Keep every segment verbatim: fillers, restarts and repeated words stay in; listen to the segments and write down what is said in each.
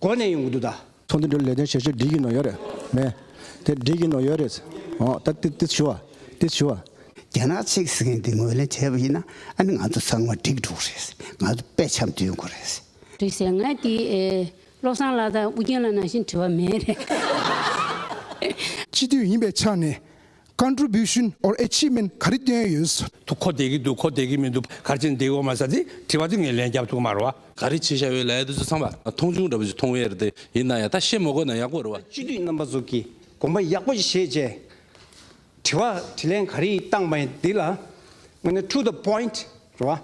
གོ་ནས་ཡོང་གི་འདུག་ད། ཚོགས་འདུ་འགྲོ་ལས་དོན་བྱེད་ཕྱོགས་སྒྲིག་གི་ནང་ཡོད་རེད། མེད། དེ་སྒྲིག་གི་ནང་ཡོད་རེད། ཨོ་ད་ཏི་ཏི་ཞུ་བ་ཏི་ཞུ་བ། རྒྱ་ནག་གཅིག་ཟེར་མཁན་དེ་ངོས་ལེན་བྱས་པ་ཡིན་ན་ཨ་ནི་ང་ཚོ་ཚང་མ་འགྲིག་འགྲོ་གི་རེད། ང་ཚོ་དཔེ་འཆམ་དུ་ཡོང་གི་རེད། འགྲིག་ཟེར་ང་དེ་ཨེ། བློ་བཟང་ལགས་དང་ཨུ་རྒྱན་ལགས་ནང་བཞིན་དྲི་བ་མེད་རེད། སྤྱི་འཐུས་ཡིན་པའི་ཆ་ནས་contribution or achievement ག་རེ་བཏོན་ཡོད། ཐུག་ཁོ་བསྡད་ཀྱི་འདུག་ཁོ་བསྡད་ཀྱི་མི་འདུག་ག་རེ་བྱས་ནས་བསྡད་ཡོད་མ་ཟེར་དེ་དྲི་བ་དེ་ངས་ལན་རྒྱབ་ཐུབ་ཀྱི་མ་རེད་བ། ག་རེ་བྱས་བཞག་ཡོད་ལབ་ཡ་དེ་ཚོ་ཚང་མ་མཐོང་ཆུང་འདྲ་པོ་ཞིག་མཐོང་ཡས་རེད། དེ་ཡིན་ན་ཡང་ད་བཤད་མ་དགོས་ན་ཡག་པོ་རེད་བ། སྤྱི་འཐུས་རྣམ་པ་ཚོ་གིས་དགོངས་པ་ཡག་པོ་ཞིག་བཞེས་བྱས། དྲི་བ་དྲིས་ལན་ག་རེ་བཏང་པ་ཡིན་འདི་ལ་དངོས་གནས་to the point རེད་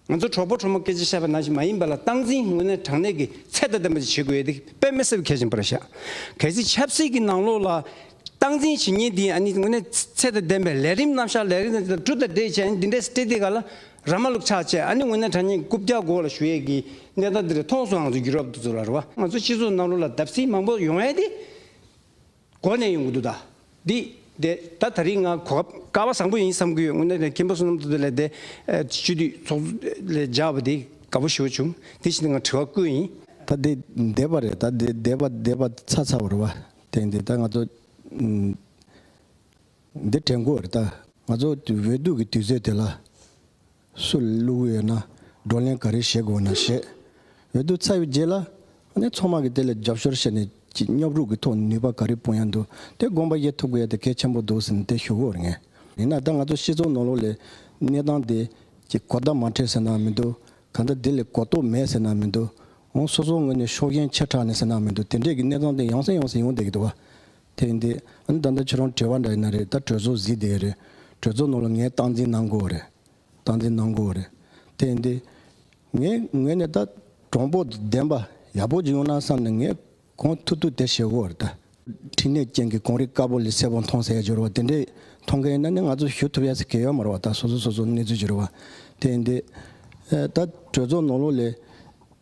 བ། ང་ཚོ་གྲོགས་པོ་གྲོགས་མོ་སྐད་ཆ་བཤད་པ་ནང་བཞིན་མ་ཡིན་པ་ལ་སྟངས་འཛིན་དངོས་གནས་དྲང་གནས་ཀྱི་ཚད་དང་ལྡན་པ་ཞིག་བྱེད་དགོས་ཡ་དེ་དཔེ་མི་སྲིད་པའི་གལ་ཆེན་པོ་རེད་ཤག་གལ་སྲིད་ཆབ་སྲིད་ཀྱི་ནང་ལོགས་ལ་སྟངས་འཛིན་བྱེད་མཁན་དེ་ཨ་ནི་དངོས་གནས་ཚད་དང་ལྡན་པའི་ལས་རིམ་རྣམ་གཞག་ལས་རིམ་དང་གྲུབ་དང་འབྲས་བྱས་ཨ་ནི་འདི་འདྲའི་སྤྲེལ་དེ་ག་ལ་ར་མ་ལུག་ཆགས་བྱས་ཨ་ནི་དངོས་གནས་དྲང་གནས་རྐུབ་བཀྱག་མགོ་ལ་གཞུ་ཡས་ཀྱི་གནས་སྟངས་འདི་རེད། མཐོང་སོང་ང་ཚོ་ཡུ་རོབ་དེ་ཚོ་ལ་རེད་བ། ང་ཚོ་སྤྱི་ཚོགས་ནང་ལོགས་ལ་བརྡབ་གསིག་མང་པོ་ཡོང་ཡ་དེ། གོ་ནས་ཡོང་གི་འདུག་ད། འདི་དེ་ད་ད་རིང་ང་གོ་སྐབས་སྐལ་བ་བཟང་པོ་ཡིན་བསམ་གི་ཡོད། དངོས་གནས་མཁན་པོ་བསོད་ནམས་རྡོ་རྗེ་ལགས་དེ་སྤྱི་འཐུས་ཚོགས་གཙོ་ལས་བརྒྱབ་པ་དེ་དགའ་པོ་ཞེ་པོ་བྱུང་། དེ་བཞིན་ང་དྲི་བ་བཀོད་ཡིན། ད་དེ་འདས་པ་རེད། ད་དེ་འདས་པ་འདས་པ་ཚར་ཚར་བ་རེད་བ། དེ་འདི་ད་ང་ཚོ་འདི་དྲན་དགོས་རེད། ད་ང་ཚོ་འོས་བསྡུ་གི་དུས་ཚོད་དེ་ལ། སུ་བླུག་གི་ཡོད་ན་བགྲོ་གླེང་ག་རེ་བྱེད་དགོས་ན་བྱེད། འོས་བསྡུ་ཚར་བའི་རྗེས་ལ་ཨ་ནི་ཚང་མ་གི་དེ་ལ་རྒྱབ་སྐྱོར་བྱས་ནས་ཀྱི་མཉམ་རུབ་ཀྱི་ཐོག་ནུས་པ་ག་རེ་སྤུངས་ཡ་འདུག་དེ་དགོངས་པ་བཞེས་ཐུབ་དགོས་ཡ་དེ་གལ་ཆེན་པོ་འདུག་ཟེར་ནས་དེ་ཞུ་གི་ཡོད་རེད་ངས། ཡིན་ན་ད་ང་ཚོ་སྤྱི་ཚོགས་ནང་ལོགས་ལ་གནས་སྟངས་དེ་ཀྱི་གོ་བརྡ་མ་འཕྲོད་ཟེར་ན་མི་འདུག་གང་ལྟར་དེ་ལ་གོ་རྟོགས་མེད་ཟེར་ན་མི་འདུག་འོང་སོ་སོ་ངོས་ནས་ཤོག་རྐྱེན་ཆེ་དྲགས་ནས་ཟེར་ན་མི་འདུག་དེ་འདྲས་ཀྱི་གནས་སྟངས་དེ་ཡང་སེ་ཡང་སེ་ཡོང་བསྡད་ཀྱི་འདུག་བ། དེ་ཡིན་དུས་ཨ་ནི་ད་ལྟ་ཁྱོད་རང་དྲི་བ་འདྲ་ཡིན་ན་རེད། ད་གྲོས་ཚོགས་གཟིགས་བསྡད་ཀྱི་རེད། གྲོས་ཚོགས་ནང་ལ་ངས་སྟངས་འཛིན་གནང་དགོས་རེད། སྟངས་འཛིན་གནང་དགོས་རེད། དེ་ཡིན་དུས་ངའི་ངོས་ནས་ད་གྲངས་འབོར་ལྡན་པ་ཡག་པོ་ཅིག་ཡོང་ན་བསམ་ནས་ངས་གང་ཐུབ་ཐུབ་དེ་བྱེད་དགོས་རེད་ད། འཕྲིན་ལས་ཅན་གྱི་གངས་རི་དཀར་པོ་ལས་སེར་པོ་མཐོང་ཟེར་ཡ་སྦྱོར་བ་དེ་འདྲས་མཐོང་མཁན་ཡིན་ན་ནི་ང་ཚོ་ཞུ་ཐུབ་ཡ་ཟེར་གྱི་ཡོད་མ་རེད་བ། ད་སོ་སོ་སོ་སོ་གནས་ཚུལ་སྦྱོར་བ། དེ་ཡིན་དུས་ད་གྲོས་ཚོགས་ནང་ལོགས་ལས།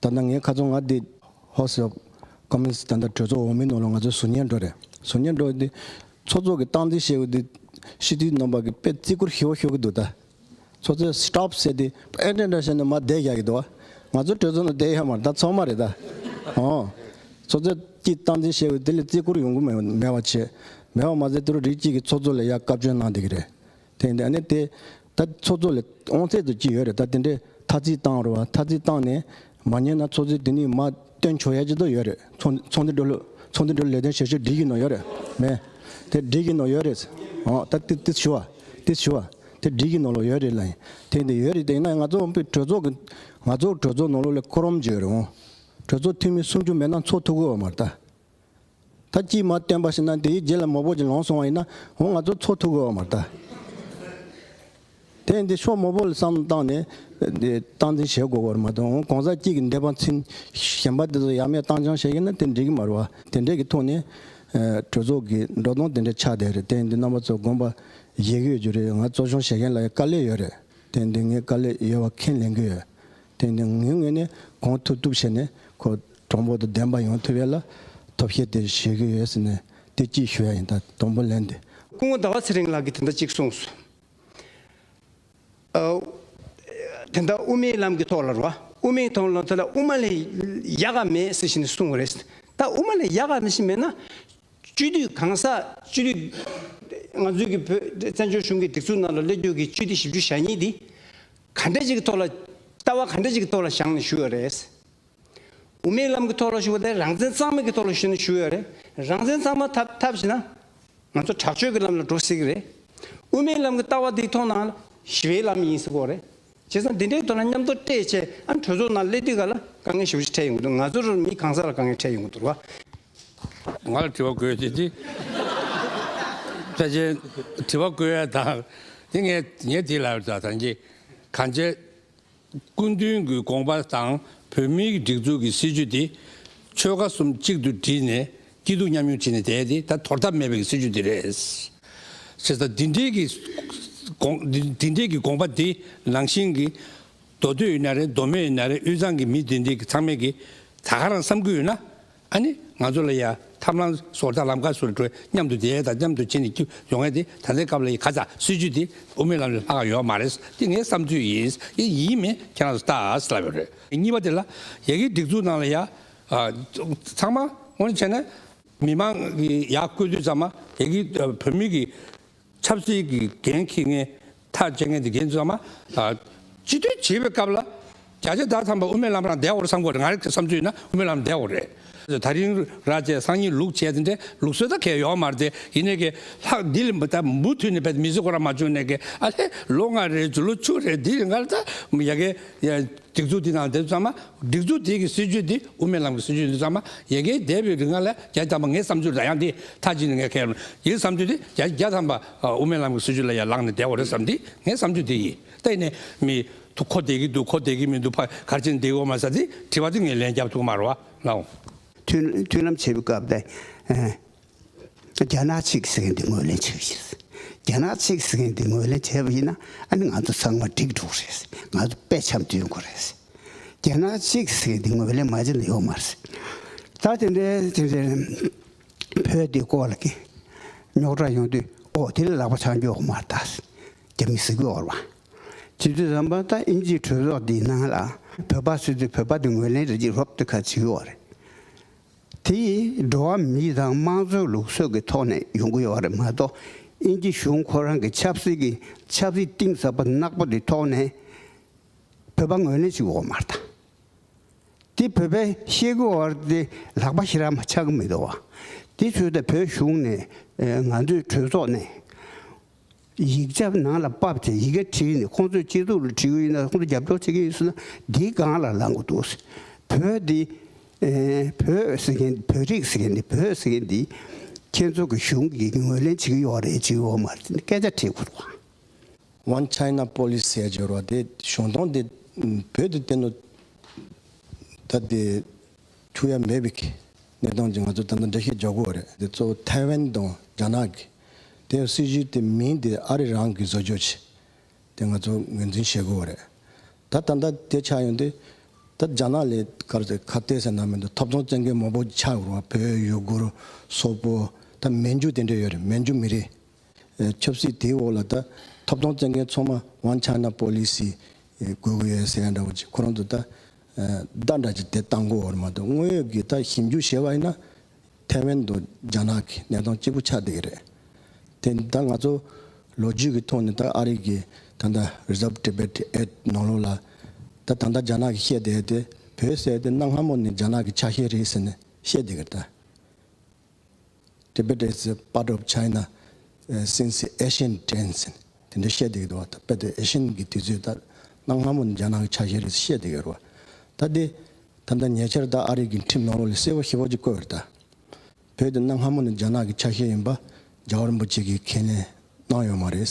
ད་ལྟ་ངའི་ཁ་སང་ང་འདི་ཧོ་སི་ཀོ་མིན་སི་ད་ལྟ་གྲོས་ཚོགས་འོག་མའི་ནང་ལ་ང་ཚོ་ཟུར་ཉན་འགྲོ་རེད། ཟུར་ཉན་འགྲོ་འདི་ཚོགས་གཙོ་གི་སྟངས་འཛིན་བྱེད་འོས་འདི་སྤྱི་འཐུས་རྣམ་པ་གི་དཔེ་བརྩི་བཀུར་ཞེ་པོ་ཤོར་གི་འདུག་ད་ཚོགས་གཙོས་སི་ཊོབ་ཟེར་ཏེ་ཨེ་འདྲ་འདྲ་བྱས་ནས་མར་བསྡད་བཞག་གི་འདུག་ང་ཚོ་གྲོས་ཚོགས་ནང་བསྡད་ཡོད་མ་རེད། ད་ཚང་མ་རེད་ད། ཨོ། ཚོགས་གཙོས་ཀྱི་སྟངས་འཛིན་བྱེད་འོས་དེ་ལ་བརྩི་བཀུར་ཡོང་གི་མེད་མེད་པ་བྱས། མེད་པ་མ་ཟད་དེ་རུ་རིགས་གཅིག་གི་ཚོགས་གཙོ་ལ་ཡ་བཀའ་བཀྱོན་གནང་བསྡད་ཀྱི་རེད། དེ་ཡིན་དུས་ཨ་ནི་དེ་ད་ཚོགས་གཙོ་ལ་དབང་ཚད་དུ་ཅི་ཡོད་རེད། ད་དེ་འདྲའི་ཐ་ཚིག་བཏང་རོགས་ཐ་ཚིག་བཏང་ནས་མ་ཉན་ན་ཚོགས་གཙོས་དེ་ནས་མ་སྟོན་ཆོག་ཡ་ཅི་ད་ཡོད་རེད། ཚོགས་ཚོགས་འདུ་འགྲོ་ལུགས་ཚོགས་འདུ་འགྲོ་ལས་དོན་བྱེད་ཕྱོགས་སྒྲིག་གི་ནང་ཡོད་རེད། མེད། དེ་སྒྲིག་གི་ནང་ཡོད་རེད། ཨོ་ད་ཏི་ཏི་ཞུ་བ་ཏི་ཞུ་བ་དེ་སྒྲིག་གི་ནང་ལོགས་ཡོད་རེད་ལ་ཡིན། དེ་འདི་ཡོད་རེད། དེ་ཡིན་ན་ང་ཚོ་དབང་པའི་གྲོས་ཚོགས་ཀྱི་ང་ཚོ་གྲོས་ཚོགས་ནང་ལོགས་ལ་ཁོ་རོམ་ཅིག་ཡོད་རེད། འོང་གྲོས་ཚོགས་འཐུས་མི་སུམ་ཅུ་མེད་ན་ཚོགས་ཐུབ་ཀྱི་ཡོད་མ་རེད་ད། ད་གཅིག་མ་བཏོན་པ་ཞིག་ན་དེའི་རྗེས་ལ་མང་པོ་ཅིག་ལངས་སོང་བ་ཡིན་ན་འོ་ང་ཚོ་ཚོགས་ཐུབ་ཀྱི་ཡོད་མ་རེད་ད། དེ་འདི་ཕྱོགས་མང་པོ་ལ་བསམ་བློ་བཏང་ནས་འདི་སྟངས་འཛིན་བྱེད་དགོས་པ་རེད་མ་གཏོགས་འོ་གང་ཟག་གཅིག་གི་འདོད་པ་འཚོལ་གཞན་པ་དེ་ཚོ་ཡ་མེད་བཏང་སྦྱང་བྱེད་ཀྱི་ན་དེ་འགྲིག་གི་མ་རེད་བ། དེ་འདྲས་ཀྱི་ཐོག་ནས་གྲོས་ཚོགས་ཀྱི་འགྲོ་སྟངས་དེ་འདྲས་ཆགས་བསྡད་རེད། དེ་འདི་རྣམ་པ་ཚོ་དགོངས་པ་བཞེས་ཀྱི་ཡོད་རྒྱུ་རེད། ང་གཙོ་སྐྱོང་བྱེད་མཁན་ལ་ཡང་དཀའ་ལས་ཡོད་རེད། དེ་འདི་ངས་དཀའ་ལས་ཡོད་པ་ཁས་ལེན་གྱི་ཡོད། དེ་འདི་ངའི་ངོས་ནས་གང་ཐུབ་ཐུབ་བྱས་ནས་ཁོ་གྲངས་འབོར་དང་ལྡན་པ་ཡོང་ཐུབ་ཡ་ལ་ཐབས་ཤེས་དེ་བྱེད་ཀྱི་ཡོད་ཟེར་ནས་དེ་གཅིག་ཞུ་ཡ་ཡིན། ད་དང་པོ་ལན་དེ། སྐུ་ངོ་ཟླ་བ་ཚེ་རིང་ལགས་ཀྱིས་དེ་འདྲ་གཅིག་གསུངས་སོང་། ཨ། དེ་འདྲ་དབུ་མའི་ལམ་གྱི་ཐོག་ལ་རེད་བ། དབུ་མའི་ཐོག་ལ་དེ་ལ་དབུ་མ་ལས་ཡག་ག་མེད་ཟེར་བཞིན་གསུངས་པ་རེད། ད་དབུ་མ་ལས་ཡག་ག་ནི་ཞིག་མེད་ན། སྤྱི་འཐུས་གང་ཟག་སྤྱི་འཐུས་ང་ཚོའི་གི་བོད་བཙན་བྱོལ་གཞུང་གི་སྒྲིག་འཛུགས་ནང་ལ་སླེབས་རྒྱུ་གི་སྤྱི་འཐུས་བཞི་བཅུ་ཞེ་གཉིས་འདི་ག་འདྲ་ཅིག་གི་ཐོག་ལ་ལྟ་བ་ག་འདྲ་ཅིག་གི་ཐོག་ལ་བཞེངས་ནས་བཞུགས་ཡོད་རེད། དབུ་མའི་ལམ་གྱི་ཐོག་ལ་བཞུགས་པ་དེ་རང་བཙན་གཙང་མ་གི་ཐོག་ལ་བཞུགས་ནས་བཞུགས་ཡོད་རེད། རང་བཙན་གཙང་མ་ཐོབ་ཐོབ་ཕྱིན་ན་ང་ཚོ་དྲག་སྤྱོད་ཀྱི་ལམ་ལ་འགྲོ་སྲིད་ཀྱི་རེད། དབུ་མའི་ལམ་གྱི་ལྟ་བ་འདིའི་ཐོག་ནང་ལ་ཞི་བའི་ལམ་ཡིན་ཟེར་གོ་རེད། བྱས་ཙང་འདི་འདྲའི་ཐོག་ལ་མཉམ་དུ་སྤྲད་བྱས་ཨ་གྲོས་ཚོགས་ནང་སླེབས་དུས་ག་ལ་དཀའ་ངལ་ཞེ་པོ་ཞིག་འཕྲད་ཡོང་གི་འདུག་ང་ཚོར་མི་གང་ཟག་ལ་དཀའ་ངལ་འཕྲད་ཡོང་གི་འདུག་རེད་བ། ང་ལ་དྲི་བ་དགོས་དེ་དེ། ཕལ་ཆེར་དྲི་བ་དགོས་ཡ་དང་དེ་ངས་ངས་དེ་ལབ་ད་ཐང་གི་གང་བྱས། སྐུ་མདུན་གྱི་དགོངས་པ་དང་བོད་མིའི་སྒྲིག་འཛུགས་ཀྱི་སྲིད་བྱུས་དེ་ཆོལ་ཁ་གསུམ་གཅིག་ཏུ་བསྒྲིལ་ནས་སྐྱིད་སྡུག་མཉམ་མྱོང་བྱས་ནས་བསྡད་དེ་ད་དོར་ཐབས་མེད་པའི་སྲིད་བྱུས་དེ་རེད། བྱས་ཙང་འདི་འདྲའི་གི་དགོངས་འདི་འདི་འདྲའི་གི་དགོངས་པ་འདི་ནང་བཞིན་གྱི་མདོ་སྟོད་ཡིན་ན་རེད། མདོ་སྨད་ཡིན་ན་རེད། དབུས་གཙང་གི་མི་འདི་འདྲའི་གི་ཚང་མས་གི་ད་ག་རང་བསམ་གྱི་ཡོད་ན། ཨ་ནི་ང་ཚོ་ལ་ཡ་ཐབས་ལམ་བཟོ་ལྟ་ལམ་ཁ་བཟོ་འགྲོ་མཉམ་དུ་བསྡད་དང་མཉམ་དུ་བྱས་ནས་སྐྱིད་ཡོང་ཡ་དེ་ད་ལྟའི་སྐབས་ལ་ཡ་ག་ཚ་སྲིད་བྱུས་དེ་དབུ་མའི་ལམ་ལས་ལྷག་ག་ཡོད་མ་རེད། དེ་ངའི་བསམ་ཚུལ་ཡིན། ཡིན་ཡིན་མིན་ཁྱེད་རང་ཚོ་ལྟ་ཟེར་ལབ་ཡོད་རེད། གཉིས་པ་དེ་ལ་ཡ་གི་སྒྲིག་འཛུགས་ནང་ལ་ཡ་ ཨ། ཚང་མ་དངོས་གནས་བྱས་ན་མི་མང་གི་ཡར་བསྐོས་དུས་ཙམ་པ་ཡ་གི་ཨ་བོད་མི་གི་ཆབ་སྲིད་ཀྱི་འགན་འཁྱེར་མཁན་ཐག་བཅད་མཁན་དེ་འགན་དུས་ཙམ་པ་ཨ་སྤྱི་འཐུས་བྱེད་པའི་སྐབས་ལ་བརྒྱ་ཆ་བརྒྱ་ཐམ་པ་དབུ་མའི་ལམ་རང་བསྡད་དགོས་རེད་བསམ་གྱི་ཡོད་རེད། ང་རང་གི་བསམ་ཚུལ་ཡིན་ན་དབུ་མའི་ལམ་བསྡད་དགོས་རེད། ད་རིང་ར་བཅས་སང་ཉིན་ལུག་བྱས་དེ་འདྲའི་ལུགས་སྲོལ་ད་གས་ཡོད་མ་རེད་དེ། ཡིན་ནའི་གི་ལྷག་འདི་ལ་ད་མུ་མཐུད་ནས་བས་མི་ཚེ་ཁོ་རང་མ་བྱུང་ནའི་གི་ཨ་ལྷས་ལོ་ལྔ་རེད་ཇུ་ལོ་བཅུ་རེད་འདི་རིང་གར་ད་ཡ་གི་ཡ་སྒྲིག་འཛུགས་འདི་ནང་བསྡད་ཙམ་པ་སྒྲིག་འཛུགས་དེ་གི་སྲིད་ཇུས་འདི་དབུ་མའི་ལམ་གྱི་སྲིད་ཇུས་འདི་ཙམ་པ་ཡ་གི་འདས་པའི་རིང་ལ་བརྒྱ་ཐམ་པ་ངའི་བསམ་ཚུལ་ད་ཡང་འདི་མཐའ་གཅིག་ནས་ངས་ཁས་ལེན་ཡིན་བསམ་ཚུལ་འདི་བརྒྱ་བརྒྱ་ཐམ་པ་དབུ་མའི་ལམ་གྱི་སྲིད་ཇུས་ལ་ཡ་ལངས་ནས་བསྡད་དགོས་རེད་བསམ་འདི་ངའི་བསམ་ཚུལ་འདི་ཡིན། ད་ཡིན་ནའི་མི་ཐུག་ཁོ་བསྡད་ཀྱི་འདུག་ཁོ་བསྡད་ཀྱི་མི་འདུག་ཕ་གར་ཕྱིན་བསྡད་ཡོད་མ་ས་དེ་དྲི་བ་དེ་ངས་ལན་རྒྱབ་ཐུབ་མ་རེད་བ་ལགས། མཐུན་མཐུན་ལམ་བྱེད་པའི་སྐབས་དེ་ཨ་རྒྱ་ནག་གཅིག་ཟེར་མཁན་དེ་ངོས་ལེན་བྱེད་ཀྱི་རེད། རྒྱ་ནག་གཅིག་ཟེར་མཁན་དེ་ངོས་ལེན་བྱས་པ་ཡིན་ན་ཨ་ནི་ང་ཚོ་ཚང་མ་འགྲིག་འགྲོ་གི་རེད། ང་ཚོ་དཔེ་འཆམ་མཐུན་ཡོང་གི་རེད། རྒྱ་ནག་གཅིག་ཟེར་མཁན་དེ་ངོས་ལེན་མ་བྱས་ན་ཡོད་མ་རེད། ད་དེ་འདྲའི་དེ་འདྲའི་བོད་དེ་སྐོར་ལ་གི་རྙོག་དྲ་ཡོང་དུས་ཨོ་དེ་ལ་ལག་པ་འཆང་རྒྱུ་ཡོད་མ་རེད་ད། རྒྱ་མི་ཟེར་གྱི་ཡོད་རེད་བ། བྱེད་དུས་ཙམ་པ་ད་དབྱིན་ཇིའི་གྲོས་ཚོགས་འདིའི་ནང་ལ་བོད་པ་ཟེར་དུས་བོད་པ་དེ་ངོས་ལེན་རེ་ཅིག་རོབ་ཏུ་ཁ་བྱེད་ཀྱི་ཡོད་རེད། དེ་འགྲོ་བ་མི་དང་དམངས་གཙོའི་ལུགས་སྲོལ་གྱི་ཐོག་ནས་ཡོང་གི་ཡོད་རེད་མ་གཏོགས་དབྱིན་ཇི་གཞུང་ཁོ་རང་གི་ཆབ་སྲིད་ཀྱི་ཆབ་སྲིད་གཏིང་ཟབ་པ་ནག་པོ་དེ་ཐོག་ནས་བོད་པ་ངོས་ལེན་བྱེད་ཀྱི་ཡོད་མ་རེད་ད། དེ་བོད་པས་ཤེས་དགོས་བར་དེ་ལག་པ་ཤི་ར་མ་ཆག་གི་མི་འདུག་བ། དེ་ཚོས་ད་བོད་གཞུང་ནས་ཨེ་ང་ཚོའི་གྲོས་ཚོགས་ནས་ཡིག་ཆ་ནང་ལ་ཕབ་བྱས་ཡི་གེ་བྲིས་ནས་ཁོང་ཚོས་སྤྱི་ཚོགས་ལ་བྲིས་ཀྱི་ཡིན་ན་ཁོང་ཚོ་རྒྱབ་སྐྱོར་བྱེད་ཀྱི་ཡིན་ཟེར་ན་འདིའི་སྒང་ལ་ལངས་དགོས་འདུག། བོད་འདི་ཨེ་བོད་ཟེར་མཁན་བོད་རིགས་ཟེར་མཁན་འདི་བོད་ཟེར་མཁན་འདི་ཁྱེད་ཚོ་གི་གཞུང་གིས་ངོས་ལེན་བྱེད་ཀྱི་ཡོད་རེད་བྱེད་ཀྱི་ཡོད་མ་རེད་སྐད་ཆ་དྲིས་དགོས་འདུག། One China Policy ཟེར་ཡ་ཅིག་ཡོད་རེད་བ། དེ་གཞུང་དོན་དེ་བོད་དུ་བསྟན་ནོ་ད་དེ་འཁྱུག་ཡ་མེད་པའི་གནས་སྟངས་ཅིག་ང་ཚོ་ད་ལྟ་འགྲེལ་བཤད་རྒྱག་དགོས་རེད། དེ་གཙོ་བོ་ཐའེ་ཝན་དང་རྒྱ་ནག་གི་དེ་སྲིད་ཇུས་དེ་མིང་དེ་ཨ་རི་རང་གི་བཟོ་བཅོས་ཅིག་དེ་ང་ཚོ་ངོས་འཛིན་བྱེད་དགོས་རེད། ད་ད་ལྟ་དེ་ཆགས་ཡོང་དུས་ད་རྒྱ་ནག་ལས་ཁར་ཁ་གཏད་ཟེར་ན་མི་འདུག་ཐོབ་ཐང་བཙན་མཁན་མང་པོ་ཆགས་ཡོད་རེད་བ། བོད་ཡུ་གུར་སོག་པོ་ད་མན་ཇུ་དེ་འདྲ་ཡོད་རེད། མན་ཇུ་མི་རིགས། ཨེ་ཆབ་སྲིད་དེའི་འོག་ལ་ད་ཐོབ་ཐང་བཙན་མཁན་ཚང་མ་One China Policy ཨེ་དགོས་ཀྱི་ཡོད་ཟེར་ཡ་འདྲ་བོ་ཅིག་ཁོ་རང་ཚོ་ད་ཨེ་བརྡ་འདྲ་ཅིག་དེ་བཏང་དགོས་བར་མ་གཏོགས་དངོས་ཡོད་ཀྱི་ད་ཞིབ་འཇུག་བྱས་པ་ཡིན་ན་ཐའེ་ཝན་དང་རྒྱ་ནག་གི་གནས་སྟངས་གཅིག་པུ་ཆགས་བསྡད་ཀྱི་རེད། དེ་ད་ང་ཚོ་ལོ་རྒྱུས་ཀྱི་ཐོག་ནས་ད་ཨ་རི་གི་ད་ལྟ་Resolve Tibet Act ནང་ལོགས་ལ་ད་ད་ལྟ་རྒྱ་ནག་གིས་བཤད་བསྡད་དེ་བོད་ཟེར་དེ་གནའ་སྔ་མོ་ནས་རྒྱ་ནག་གི་ཆ་ཤས་རེད་ཟེར་ནས་བཤད་བསྡད་ཀྱི་རེད་ད། Tibet is a part of China, uh, since ancient times. དེ་འདྲ་བཤད་བསྡད་ཀྱི་འདུག་བ། ད་དཔེ་དེ་ཨེ་ཤན་གྱི་དུས་ཚོད་ད་གནའ་སྔ་མོ་ནས་རྒྱ་ནག་གི་ཆ་ཤས་རེད་བཤད་བསྡད་ཀྱི་རེད་བ། ད་དེ་ད་ལྟ་ཉེ་ཆར་ད་ཨ་རི་གི་ཁྲིམས་ནང་ལོགས་ལ་གསལ་པོ་ཞེ་པོ་ཅིག་བཀོད་ཡོད་རེད་ད། བོད་དེ་གནའ་སྔ་མོ་ནས་རྒྱ་ནག་གི་ཆ་ཤས་ཡིན་པ་རྒྱལ་བ་རིན་པོ་ཆེ་གིས་ཁས་ལེན་གནང་ཡོད་མ་རེད།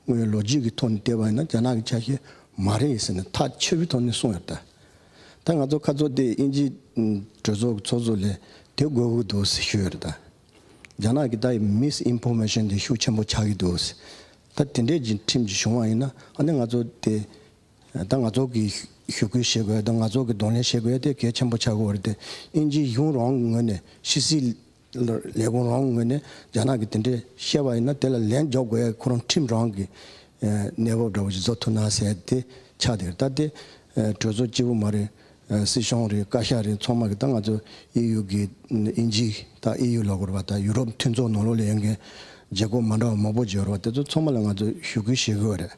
དངོས་ཡོད་ལོ་རྒྱུས་ཀྱི་ཐོག་ནས་བལྟས་པ་ཡིན་ན་རྒྱ་ནག་གི་ཆ་ཤས་མ་རེད་ཟེར་ནས་ཐག་ཆོད་པའི་ཐོག་ནས་གསུངས་ཡོད་རེད་ད། ད་ང་ཚོ་ཁ་ཚོ་དེ་དབྱིན་ཇི་གྲོས་ཚོགས་ཀྱི་ཚོགས་གཙོ་ལས་དེ་དགོས་ཀྱི་འདུག་ཟེར་ཞུས་ཡོད་རེད་ད། རྒྱ་ནག་གི་ད་Misinformation དེ་ཤུགས་ཆེན་པོ་ཆགས་ཀྱི་འདུག་ཟེར། ད་དེ་འདྲའི་ཅིག་ཁྲིམས་ཅིག་བྱུང་བ་ཡིན་ན་ཨ་ནི་ང་ཚོ་དེ་ད་ང་ཚོ་གི་ཞུ་སྐུལ་བྱེད་དགོས་ཡ་དང་ང་ཚོ་གི་གདོང་ལེན་བྱེད་དགོས་ཡ་དེ་གལ་ཆེན་པོ་ཆགས་ཀྱི་ཡོད་རེད་དེ། དབྱིན་ཇི་གཞུང་རང་གི་ངོས་ནས་ཕྱི་སྲིད་ལས་ཁུངས་རང་གི་ངོས་ནས་རྒྱ་ནག་གིས་དེ་འདྲས་བཤད་པ་ཡིན་ན་དེ་ལ་ལན་འཇོག་དགོས་ཡ་ཁོ་རང་ཁྲིམས་རང་གི་ཨེ་གནས་བབ་འདྲ་བོ་ཞིག་བཟོ་ཐུབ་ན་ཟེར་དེ་ཆགས་བསྡད་ཡོད་རེད། ད་དེ་ཨེ་གྲོས་ཚོགས་གཅིག་པུ་མ་རེད། ཨེ་སྲིད་གཞུང་རེད། བཀའ་ཤག་རེད། ཚང་མ་གི་ད་ང་ཚོ་ཨི་ཡུ་གི་དབྱིན་ཇི་ད་ཨི་ཡུ་ལབ་དགོས་རེད་པ། ད་ཡུ་རོབ་མཐུན་ཚོགས་ནང་ལོགས་ལ་ཡོད་མཁན་རྒྱལ་ཁབ་མ་འདྲ་བ་མང་པོ་ཅིག་ཡོད་རེད་པ། དེ་ཚོ་ཚང་མ་ལ་ང་ཚོ་ཞུ་སྐུལ་བྱེད་དགོས་རེད།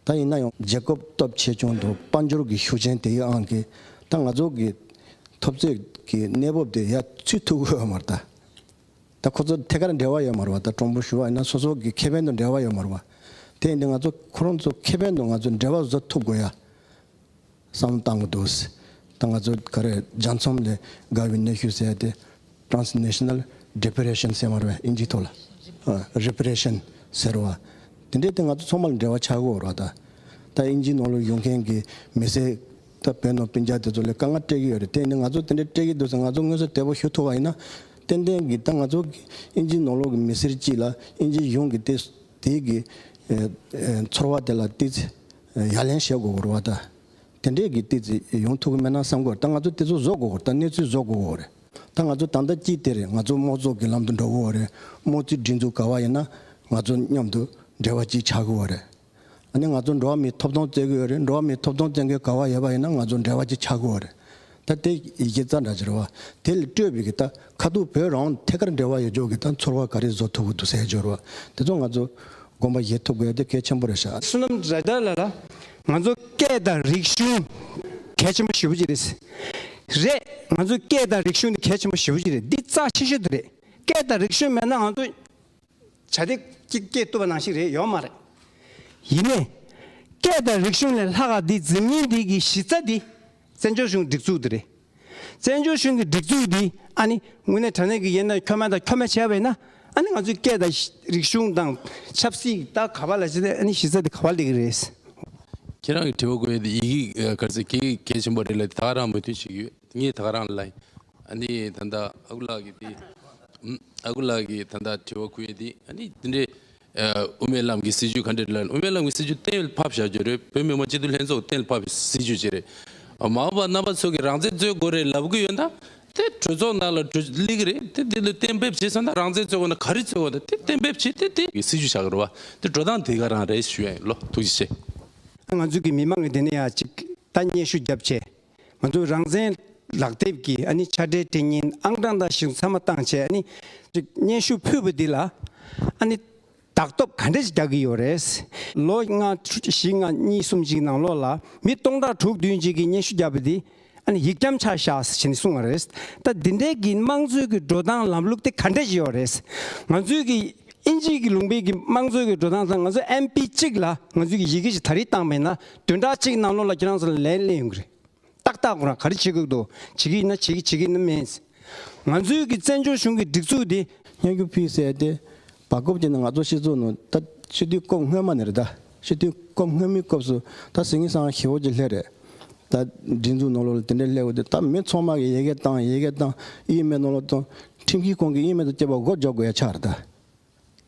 ད་ཡིན་ན་ཡང་རྒྱལ་ཁབ་སྟོབས་ཆེ་ཆུང་དང་དཔལ་འབྱོར་གྱི་ཤུགས་རྐྱེན་དེ་ཡི་དབང་གིས་ད་ང་ཚོ་གི་འཐབ་རྩོད་ཀྱི་གནས་བབ་དེ་ཡར་ཚུད་ཐུབ་ཀྱི་ཡོད་མ་རེད་ད། ད་ཁོ་ཚོ་ཐད་ཀར་འབྲེལ་བ་ཡོད་མ་རེད་པ། ད་དྲང་པོ་ཞུ་བ་ཡིན་ན་སོ་སོ་གི་ཁེ་ཕན་དང་འབྲེལ་བ་ཡོད་མ་རེད་པ། དེ་ཡིན་དུས་ང་ཚོ་ཁོ་རང་ཚོ་ཁེ་ཕན་དང་ང་ཚོ་འབྲེལ་བ་བཟོ་ཐུབ་དགོས་ཡ། བསམ་བློ་བཏང་གི་འདུག། ད་ང་ཚོ་ག་རེ་རྒྱལ་མཚམས་ལས་བརྒལ་བའི་གནོན་ཤུགས་ཟེར་ཏེ་Transnational Deprivation ཟེར་མ་རེད་པས་ཨིན་ཇིའི་ཐོག་ལ། ཨ། Repression ཟེར་བ། དེ་འདྲའི་དེ་ང་ཚོ་ཚང་མ་ལ་འབྲེལ་བ་ཆགས་ཀྱི་ཡོད་རེད་ད། ད་ཨིན་ཇིའི་ནང་ལ་ཡོང་མཁན་གྱི་མི་སེར་ད་བོད་ནང་སྤུན་ཀྱག་དེ་ཚོ་ལ་དཀའ་ངལ་སྤྲད་ཀྱི་ཡོད་རེད། དེ་ནི་ང་ཚོ་དེ་འདྲའི་སྤྲད་ཀྱི་འདུག་ཟེར་ང་ཚོ་མངོན་གསལ་དོད་པོ་ཞུ་ཐུབ་པ་ཡིན་ན། ཏན་ཏན་གྱི་ད་ང་ཚོ་གི་ཨིན་ཇིའི་ནང་ལོགས་ཀྱི་མི་སེར་གཅིག་ལ་ཨིན་ཇིའི་གཞུང་གི་དེ་དེའི་གི་ཨེ་ཨེ་ཚོར་བ་དེ་ལ་ཏོག་ཙམ་ཡ་ལན་བྱེད་དགོས་རེད་བ་ད། དེ་འདྲས་ཀྱི་ཏོག་ཙམ་ཡོང་ཐུབ་ཀྱི་མེད་ན་བསམ་གྱི་ཡོད་རེད། ད་ང་ཚོ་དེ་ཚོ་བཟོ་དགོས་རེད། ད་གནས་ཚུལ་བཟོ་དགོས་རེད། ད་ང་ཚོ་ད་ལྟ་གཅིག་དེ་རེད། ང་ཚོ་དམངས་གཙོ་གི་ལམ་དུ་འགྲོ་དགོས་རེད། དམངས་གཙོའི་སྒྲིག་འཛུགས་ག་བ་ཡིན་ན་ང་ཚོ་མཉམ་དུ་འབྲེལ་བ་གཅིག་ཆགས་ཀྱི་ཡོད་རེད། ཨ་ནི་ང་ཚོ་འགྲོ་བ་མིའི་ཐོབ་ཐང་རྩོད་ཀྱི་ཡོད་རེད། འགྲོ་བ་མིའི་ཐོབ་ཐང་རྩོད་མཁན་ག་བ་ཡོད་པ་ཡིན་ན་ང་ཚོ་འབྲེལ་བ་གཅིག་ཆགས་ཀྱི་ཡོད་རེད། ད་དེ་ཡི་གེ་རྩ་འདྲ་ཅིག་རེད་བ། དེ་ལ་སྤྲོས་པའི་གི་ད་ཁ་ཐུག་བོད་རང་ཐད་ཀར་འབྲེལ་བ་ཡོད་ཅོག་གི་ད་ཚོར་བ་ག་རེ་བཟོ་ཐུབ་ཀྱི་འདུག་ཟེར་ཡ་ཅིག་རེད་བ། དེ་ཚོ་ང་ཚོ་དགོངས་པ་བཞེས་ཐུབ་དགོས་ཡ་དེ་གལ་ཆེན་པོ་རེད་ཤག་བསོད་ནམས་རེ་ལྟར་ལ་ལ། ང་ཚོ་སྐད་དང་རིག་གཞུང་གལ་ཆེན་པོ་ཞེ་པོ་ཅིག་རེད། རེད། ང་ཚོ་སྐད་དང་རིག་གཞུང་དེ་གལ་ཆེན་པོ་ཞེ་པོ་ཅིག་རེད། འདི་རྩ་ཆེ་ཤོས་དེ་རེད། སྐད་དང་རིག་གཞུང་མེད་ན་ང་ཚོ་བྱ་དེ་སྐྱེ་སྐྱེ་བཏུབ་པ་ནང་བཞིན་རེད། ཡོད་མ་རེད། ཡིན་ནའི། སྐད་དང་རིག་གཞུང་ལས་ལྷག་ག་འདི་འཛིན་མཁན་འདི་གི་གཞི་རྩ་འདི་བཙན་བྱོལ་གཞུང་སྒྲིག་འཛུགས་འདི་རེད། བཙན་བྱོལ་གཞུང་གི་སྒྲིག་འཛུགས་འདི་ཨ་ནི་དངོས་གནས་དྲང་གནས་ཀྱི་ཡིན་ན་ཁྱོད་མ་དང་ཁྱོད་མ་བྱས་པ་ཡིན་ན་ཨ་ནི་ང་ཚོའི་སྐད་དང་རིག་གཞུང་དང་ཆབ་སྲིད་ད་ག་པ་ལ་བྱས་ཏེ་ཨ་ནི་གཞི་རྩ་འདི་ག་པ་སླེབས་ཀྱི་རེད། ཁྱེད་རང་གི་དྲི་བ་བཀོད་ཡས་དེ་ཡི་གེ་ག་ཚོད་གལ་གལ་ཆེན་པོ་རེད་ལ་ད་ག་རང་མོས་མཐུན་བྱེད་ཀྱི་ཡོད། ངས་ད་ག་རང་ལ་ཨ་ནི་ད་ལྟ་ཨ་ཁུ་ལགས་ཀྱི་དེ་ཨ་ཁུ་ལགས་ཀྱི་ད་ལྟ་དྲི་བ་བཀོད་ཡས་དེ་ཨ་ནི་དེ་འདྲའི་དབུ་མའི་ལམ་གྱི་སྲིད་བྱུས་ག་འདྲ་རེད་ལ། དབུ་མའི་ལམ་གྱི་སྲིད་བྱུས་གཏན་ལ་ཕབ་བཞག་རྒྱུ་རེད། བོད་མི་མང་སྤྱི་འཐུས་ལྷན་ཚོགས་གཏན་ལ་ཕབ་པའི་སྲིད་བྱུས་ཅིག་རེད། མ་འོངས་པ་རྣམ་པ་ཚོ་གི་རང་བཙན་རྩོད་དགོས་རེད་ལབ་གི་ཡོད་ན་དེ་གྲོས་ཚོགས་ནང་ལ་གྲོས་སླེབས་ཀྱི་རེད། དེ་དེ་ལ་གཏན་འབེབས་བྱས་སོང་ན་རང་བཙན་རྩོད་དགོས་ན་ག་རེ་རྩོད་དགོས་ན་དེ་གཏན་འབེབས་བྱས་ཏེ་དེ་གི་སྲིད་བྱུས་བཞག་གི་རེད་བ། དེ་འགྲོ་སྟངས་དེ་ག་རང་རེད་ཞུ་ཡ་ཡིན། ལོ་ཐུགས་རྗེ་ཆེ། ང་ཚོ་གི་མི་མང་གི་དེ་ནས་ཡ་གཅིག་ད་སྙན་ཞུ་བརྒྱབ་བྱས། ང་ཚོའི་རང་བཙན་ལག་དེབ་ཀྱི་ཨ་ནི་ཕྱག་སྦྲེལ་སྤྲད་མཁན་ཨང་གྲངས་དང་ཞིང་ཚང་མ་བཏང་བྱས་ཨ་ནི་ཅིག་སྙན་ཞུ་ཕུལ་བ་འདི་ལ་ཨ་ནི་བདག་སྟོབས་ག་འདྲ་ཞིག་རྒྱག་གི་ཡོད་རེད། ལོ་ལྔ་བཞི་ལྔ་གཉིས་གསུམ་ཅིག་ནང་ལོགས་ལ་མི་སྟོང་ཕྲག་དྲུག་བདུན་ཅིག་གིས་སྙན་ཞུ་བརྒྱབ་པ་འདི་ཨ་ནི་ཡིག་འཁྱམ་ཆགས་བཞག་ཟེར་ནས་གསུངས་པ་རེད། ད་འདི་འདྲའི་གི་དམངས་གཙོའི་གི་འགྲོ་སྟངས་ལམ་ལུགས་དེ་ག་འདྲ་ཞིག་ཡོད་རེད། ང་ཚོའི་གི་དབྱིན་ཇིའི་གི་ལུང་པའི་གི་དམངས་གཙོའི་གི་འགྲོ་སྟངས་དང་ང་ཚོ་ཨེམ་པི་གཅིག་ལ་ང་ཚོའི་གི་ཡི་གེ་ཞིག་ད་རེས་བཏང་མེད་ན་བདུན་ཕྲག་གཅིག་ནང་ལོགས་ལ་ཁྱེད་རང་ཚོ་ལ་ལན་སླེབས་ཡོང་གི་རེད། ཏག་ཏག་ཁོ་རང་ག་རེ་བྱེད་དགོས་འདུག་བྱེད་ཀྱི་ཡིན་ན་བྱེད་ཀྱི་བྱེད་ཀྱི་ཡིན་ན་མེད། ང་ཚོའི་གི་བཙན་བྱོལ་གཞུང་གི་སྒྲིག་འཛུགས་འདི། སྙན་ཞུ་ཕུལ་ཟེར་ཏེ། བར་སྐབས་ཀྱི་ནང་ང་ཚོ་སྤྱི་ཚོགས་ནང་ད་སྤྱི་འཐུས་སྐབས་སྔོན་མ་ནས་རེད་ད། སྤྱི་འཐུས་སྐབས་སྔོན་མའི་སྐབས་སུ་ད་སེང་གེ་བཟང་ཞེ་བོ་ཅིག་སླེབས་རེད། ད་སྒྲིག་འཛུགས་ནང་ལོགས་ལ་དེ་འདྲ་སླེབས་འོ་དེ་ད་མི་ཚང་མ་གི་ཡི་གེ་བཏང་ཡི་གེ་བཏང་ཨི་མེལ་ནང་ལོགས་བཏང་ཁྲིམས་ཀྱི་ཁོངས་ཀྱི་ཨི་མེལ་དུ་སྐྱེལ་བ་སྒོ་རྒྱག་དགོས་ཡ་ཆགས་རེད་ད།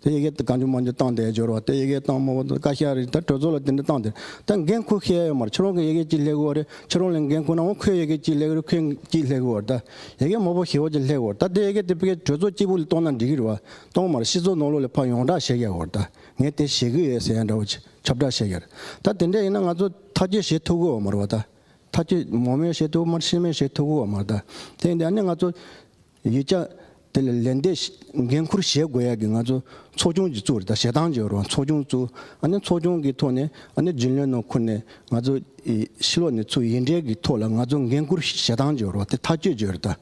དེ་ཡི་གེ་དེ་གང་བྱུང་མང་བྱུང་བཏང་བསྡད་འབྱོར་བ་དེ་ཡི་གེ་བཏང་མ་བ་དེ་བཀའ་ཤག་རེད་ད་གྲོས་ཚོགས་ལ་དེ་འདྲ་བཏང་དེ་ད་འགན་ཁུར་ཤེས་ཡ་ཡོད་མ་རེད། ཁྱོད་རང་གི་ཡི་གེ་གཅིག་སླེབས་ཀྱི་ཡོད་རེད། ཁྱོད་རང་ལ་འགན་ཁུར་ན་འོ་ཁོའི་ཡི་གེ་གཅིག་སླེབས་ཀྱི་རེད། ཁོས་གཅིག་སླེབས་ཀྱི་ཡོད་རེད་ད། ཡི་གེ་མང་པོ་ཞེ་བོ་ཅིག་སླེབས་ཀྱི་ཡོད་རེད་ད། དེ་ཡི་གེ་དེ་ཕ་གི་གྲོས་ཚོགས་གཅིག་པུ་ལ་གཏོང་ན་འགྲིག་གི་རེད་བ། གཏོང་མ་རེད། སྤྱི་ཚོགས་ནང་ལོགས་ལ་ཕར་ཡོངས་བསྒྲགས་བྱེད་ཀྱི་ཡོད་རེད་ད། ངས་དེ་བྱེད་ཀྱི་ཡོད་ཟེར་ཡ་འདྲ་བོ་ཅིག་ཁྱབ་བསྒྲགས་བྱེད་ཀྱི་རེད་ད། དེ་འདྲ་ཡིན་ན་ང་ཚོ་ཐག་གཅོད་བྱེད་ཐུབ་ཀྱི་ཡོད་མ་རེད་བ་ད། ཐག་གཅོད་མང་མོས་བྱེད་ཐུབ་མ་རེད། ཤི་མེད་བྱེད་ཐུབ་ཀྱི་ཡོད་མ་རེད་ད། དེ་ཡིན་དུས་ཨ་ནི་ང་ཚོ་ཡིག་ཆ་དེ་ལ་ལན་འདེབས་ཤ་འགན་ཁུར་བཞེས་དགོས་ཡ་གི་ང་ཚོ་ཚོགས་ཆུང་ཅིག་བཙུགས་རེད་ད། བྱེད་སྟངས་ཅིག་ཡོད་རེད་བ། ཚོགས་ཆུང་བཙུགས་ཨ་ནི་ཚོགས་ཆུང་གི་ཐོག་ནས་ཨ་ནི་རྒྱུན་ལས་ནང་ཁུར་ནས་ང་ཚོ་ཕྱི་ལོགས་ནས་ཚུར་ཡིག་འབྲེལ་གྱི་ཐོག་ལ་ང་ཚོ་འགན་ཁུར་བྱེད་སྟངས་ཅིག་ཡོད་རེད་བ། དེ་ཐག་གཅོད་ཅིག་ཡོད་རེད་ད།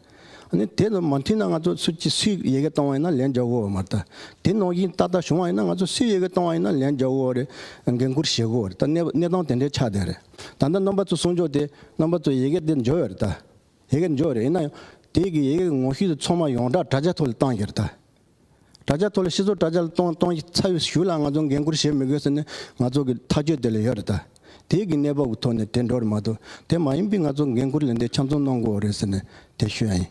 ཨ་ནི་དེ་ལ་མ་མཐུན་ན་ང་ཚོ་སུ་ཅིག་སུས་ཡི་གེ་བཏང་བ་ཡིན་ན་ལན་རྒྱག་དགོས་བ་མ་རེད་ད། དེ་ནང་བཞིན་ཏག་ཏག་བྱུང་བ་ཡིན་ན་ང་ཚོ་སུས་ཡི་གེ་བཏང་བ་ཡིན་ན་ལན་རྒྱག་དགོས་བ་རེད། འགན་ཁུར་བཞེས་དགོས་བ་རེད་ད། གནས་གནས་སྟངས་དེ་འདྲའི་ཆགས་བསྡད་རེད། ད་ལྟ་རྣམ་པ་ཚོ་གསུང་ཕྱོགས་དེ་རྣམ་པ་ཚོ་ཡི་གེ་དེ་འབྱོར་ཡོད་རེད་ད། ཡི་གེ་འབྱོར་རེད། ཡིན་ན་ཡང་དེ་གི་ཡི་གེ་གི་ངོ་བཤུས་དེ་ཚང་མ་ཡོངས་བསྒྲགས་དྲ་རྒྱ་ཐོག་ལ་བཏང་གི་རེད་ད། དྲ་རྒྱ་ཐོག་ལ་སྤྱི་ཚོགས་དྲ་རྒྱ་ལ་གཏོང་གཏོང་ཚར་བའི་གཞུག་ལ་ང་ཚོ་འགན་ཁུར་བཞེས་མི་དགོས་ཟེར་ནས་ང་ཚོ་གི་ཐག་གཅོད་དེ་ལ་ཡོད་རེད་ད། དེ་གི་གནས་བབ་ཀྱི་ཐོག་ནས་དེ་འགྲོ་རེད་མ་གཏོགས་དེ་མ་ཡིན་པའི་ང་ཚོ་འགན་ཁུར་ལེན་དེ་ཆ་ཚང་གནང་དགོས་རེད་ཟེར་ནས་དེ་ཞུ་ཡ་ཡིན།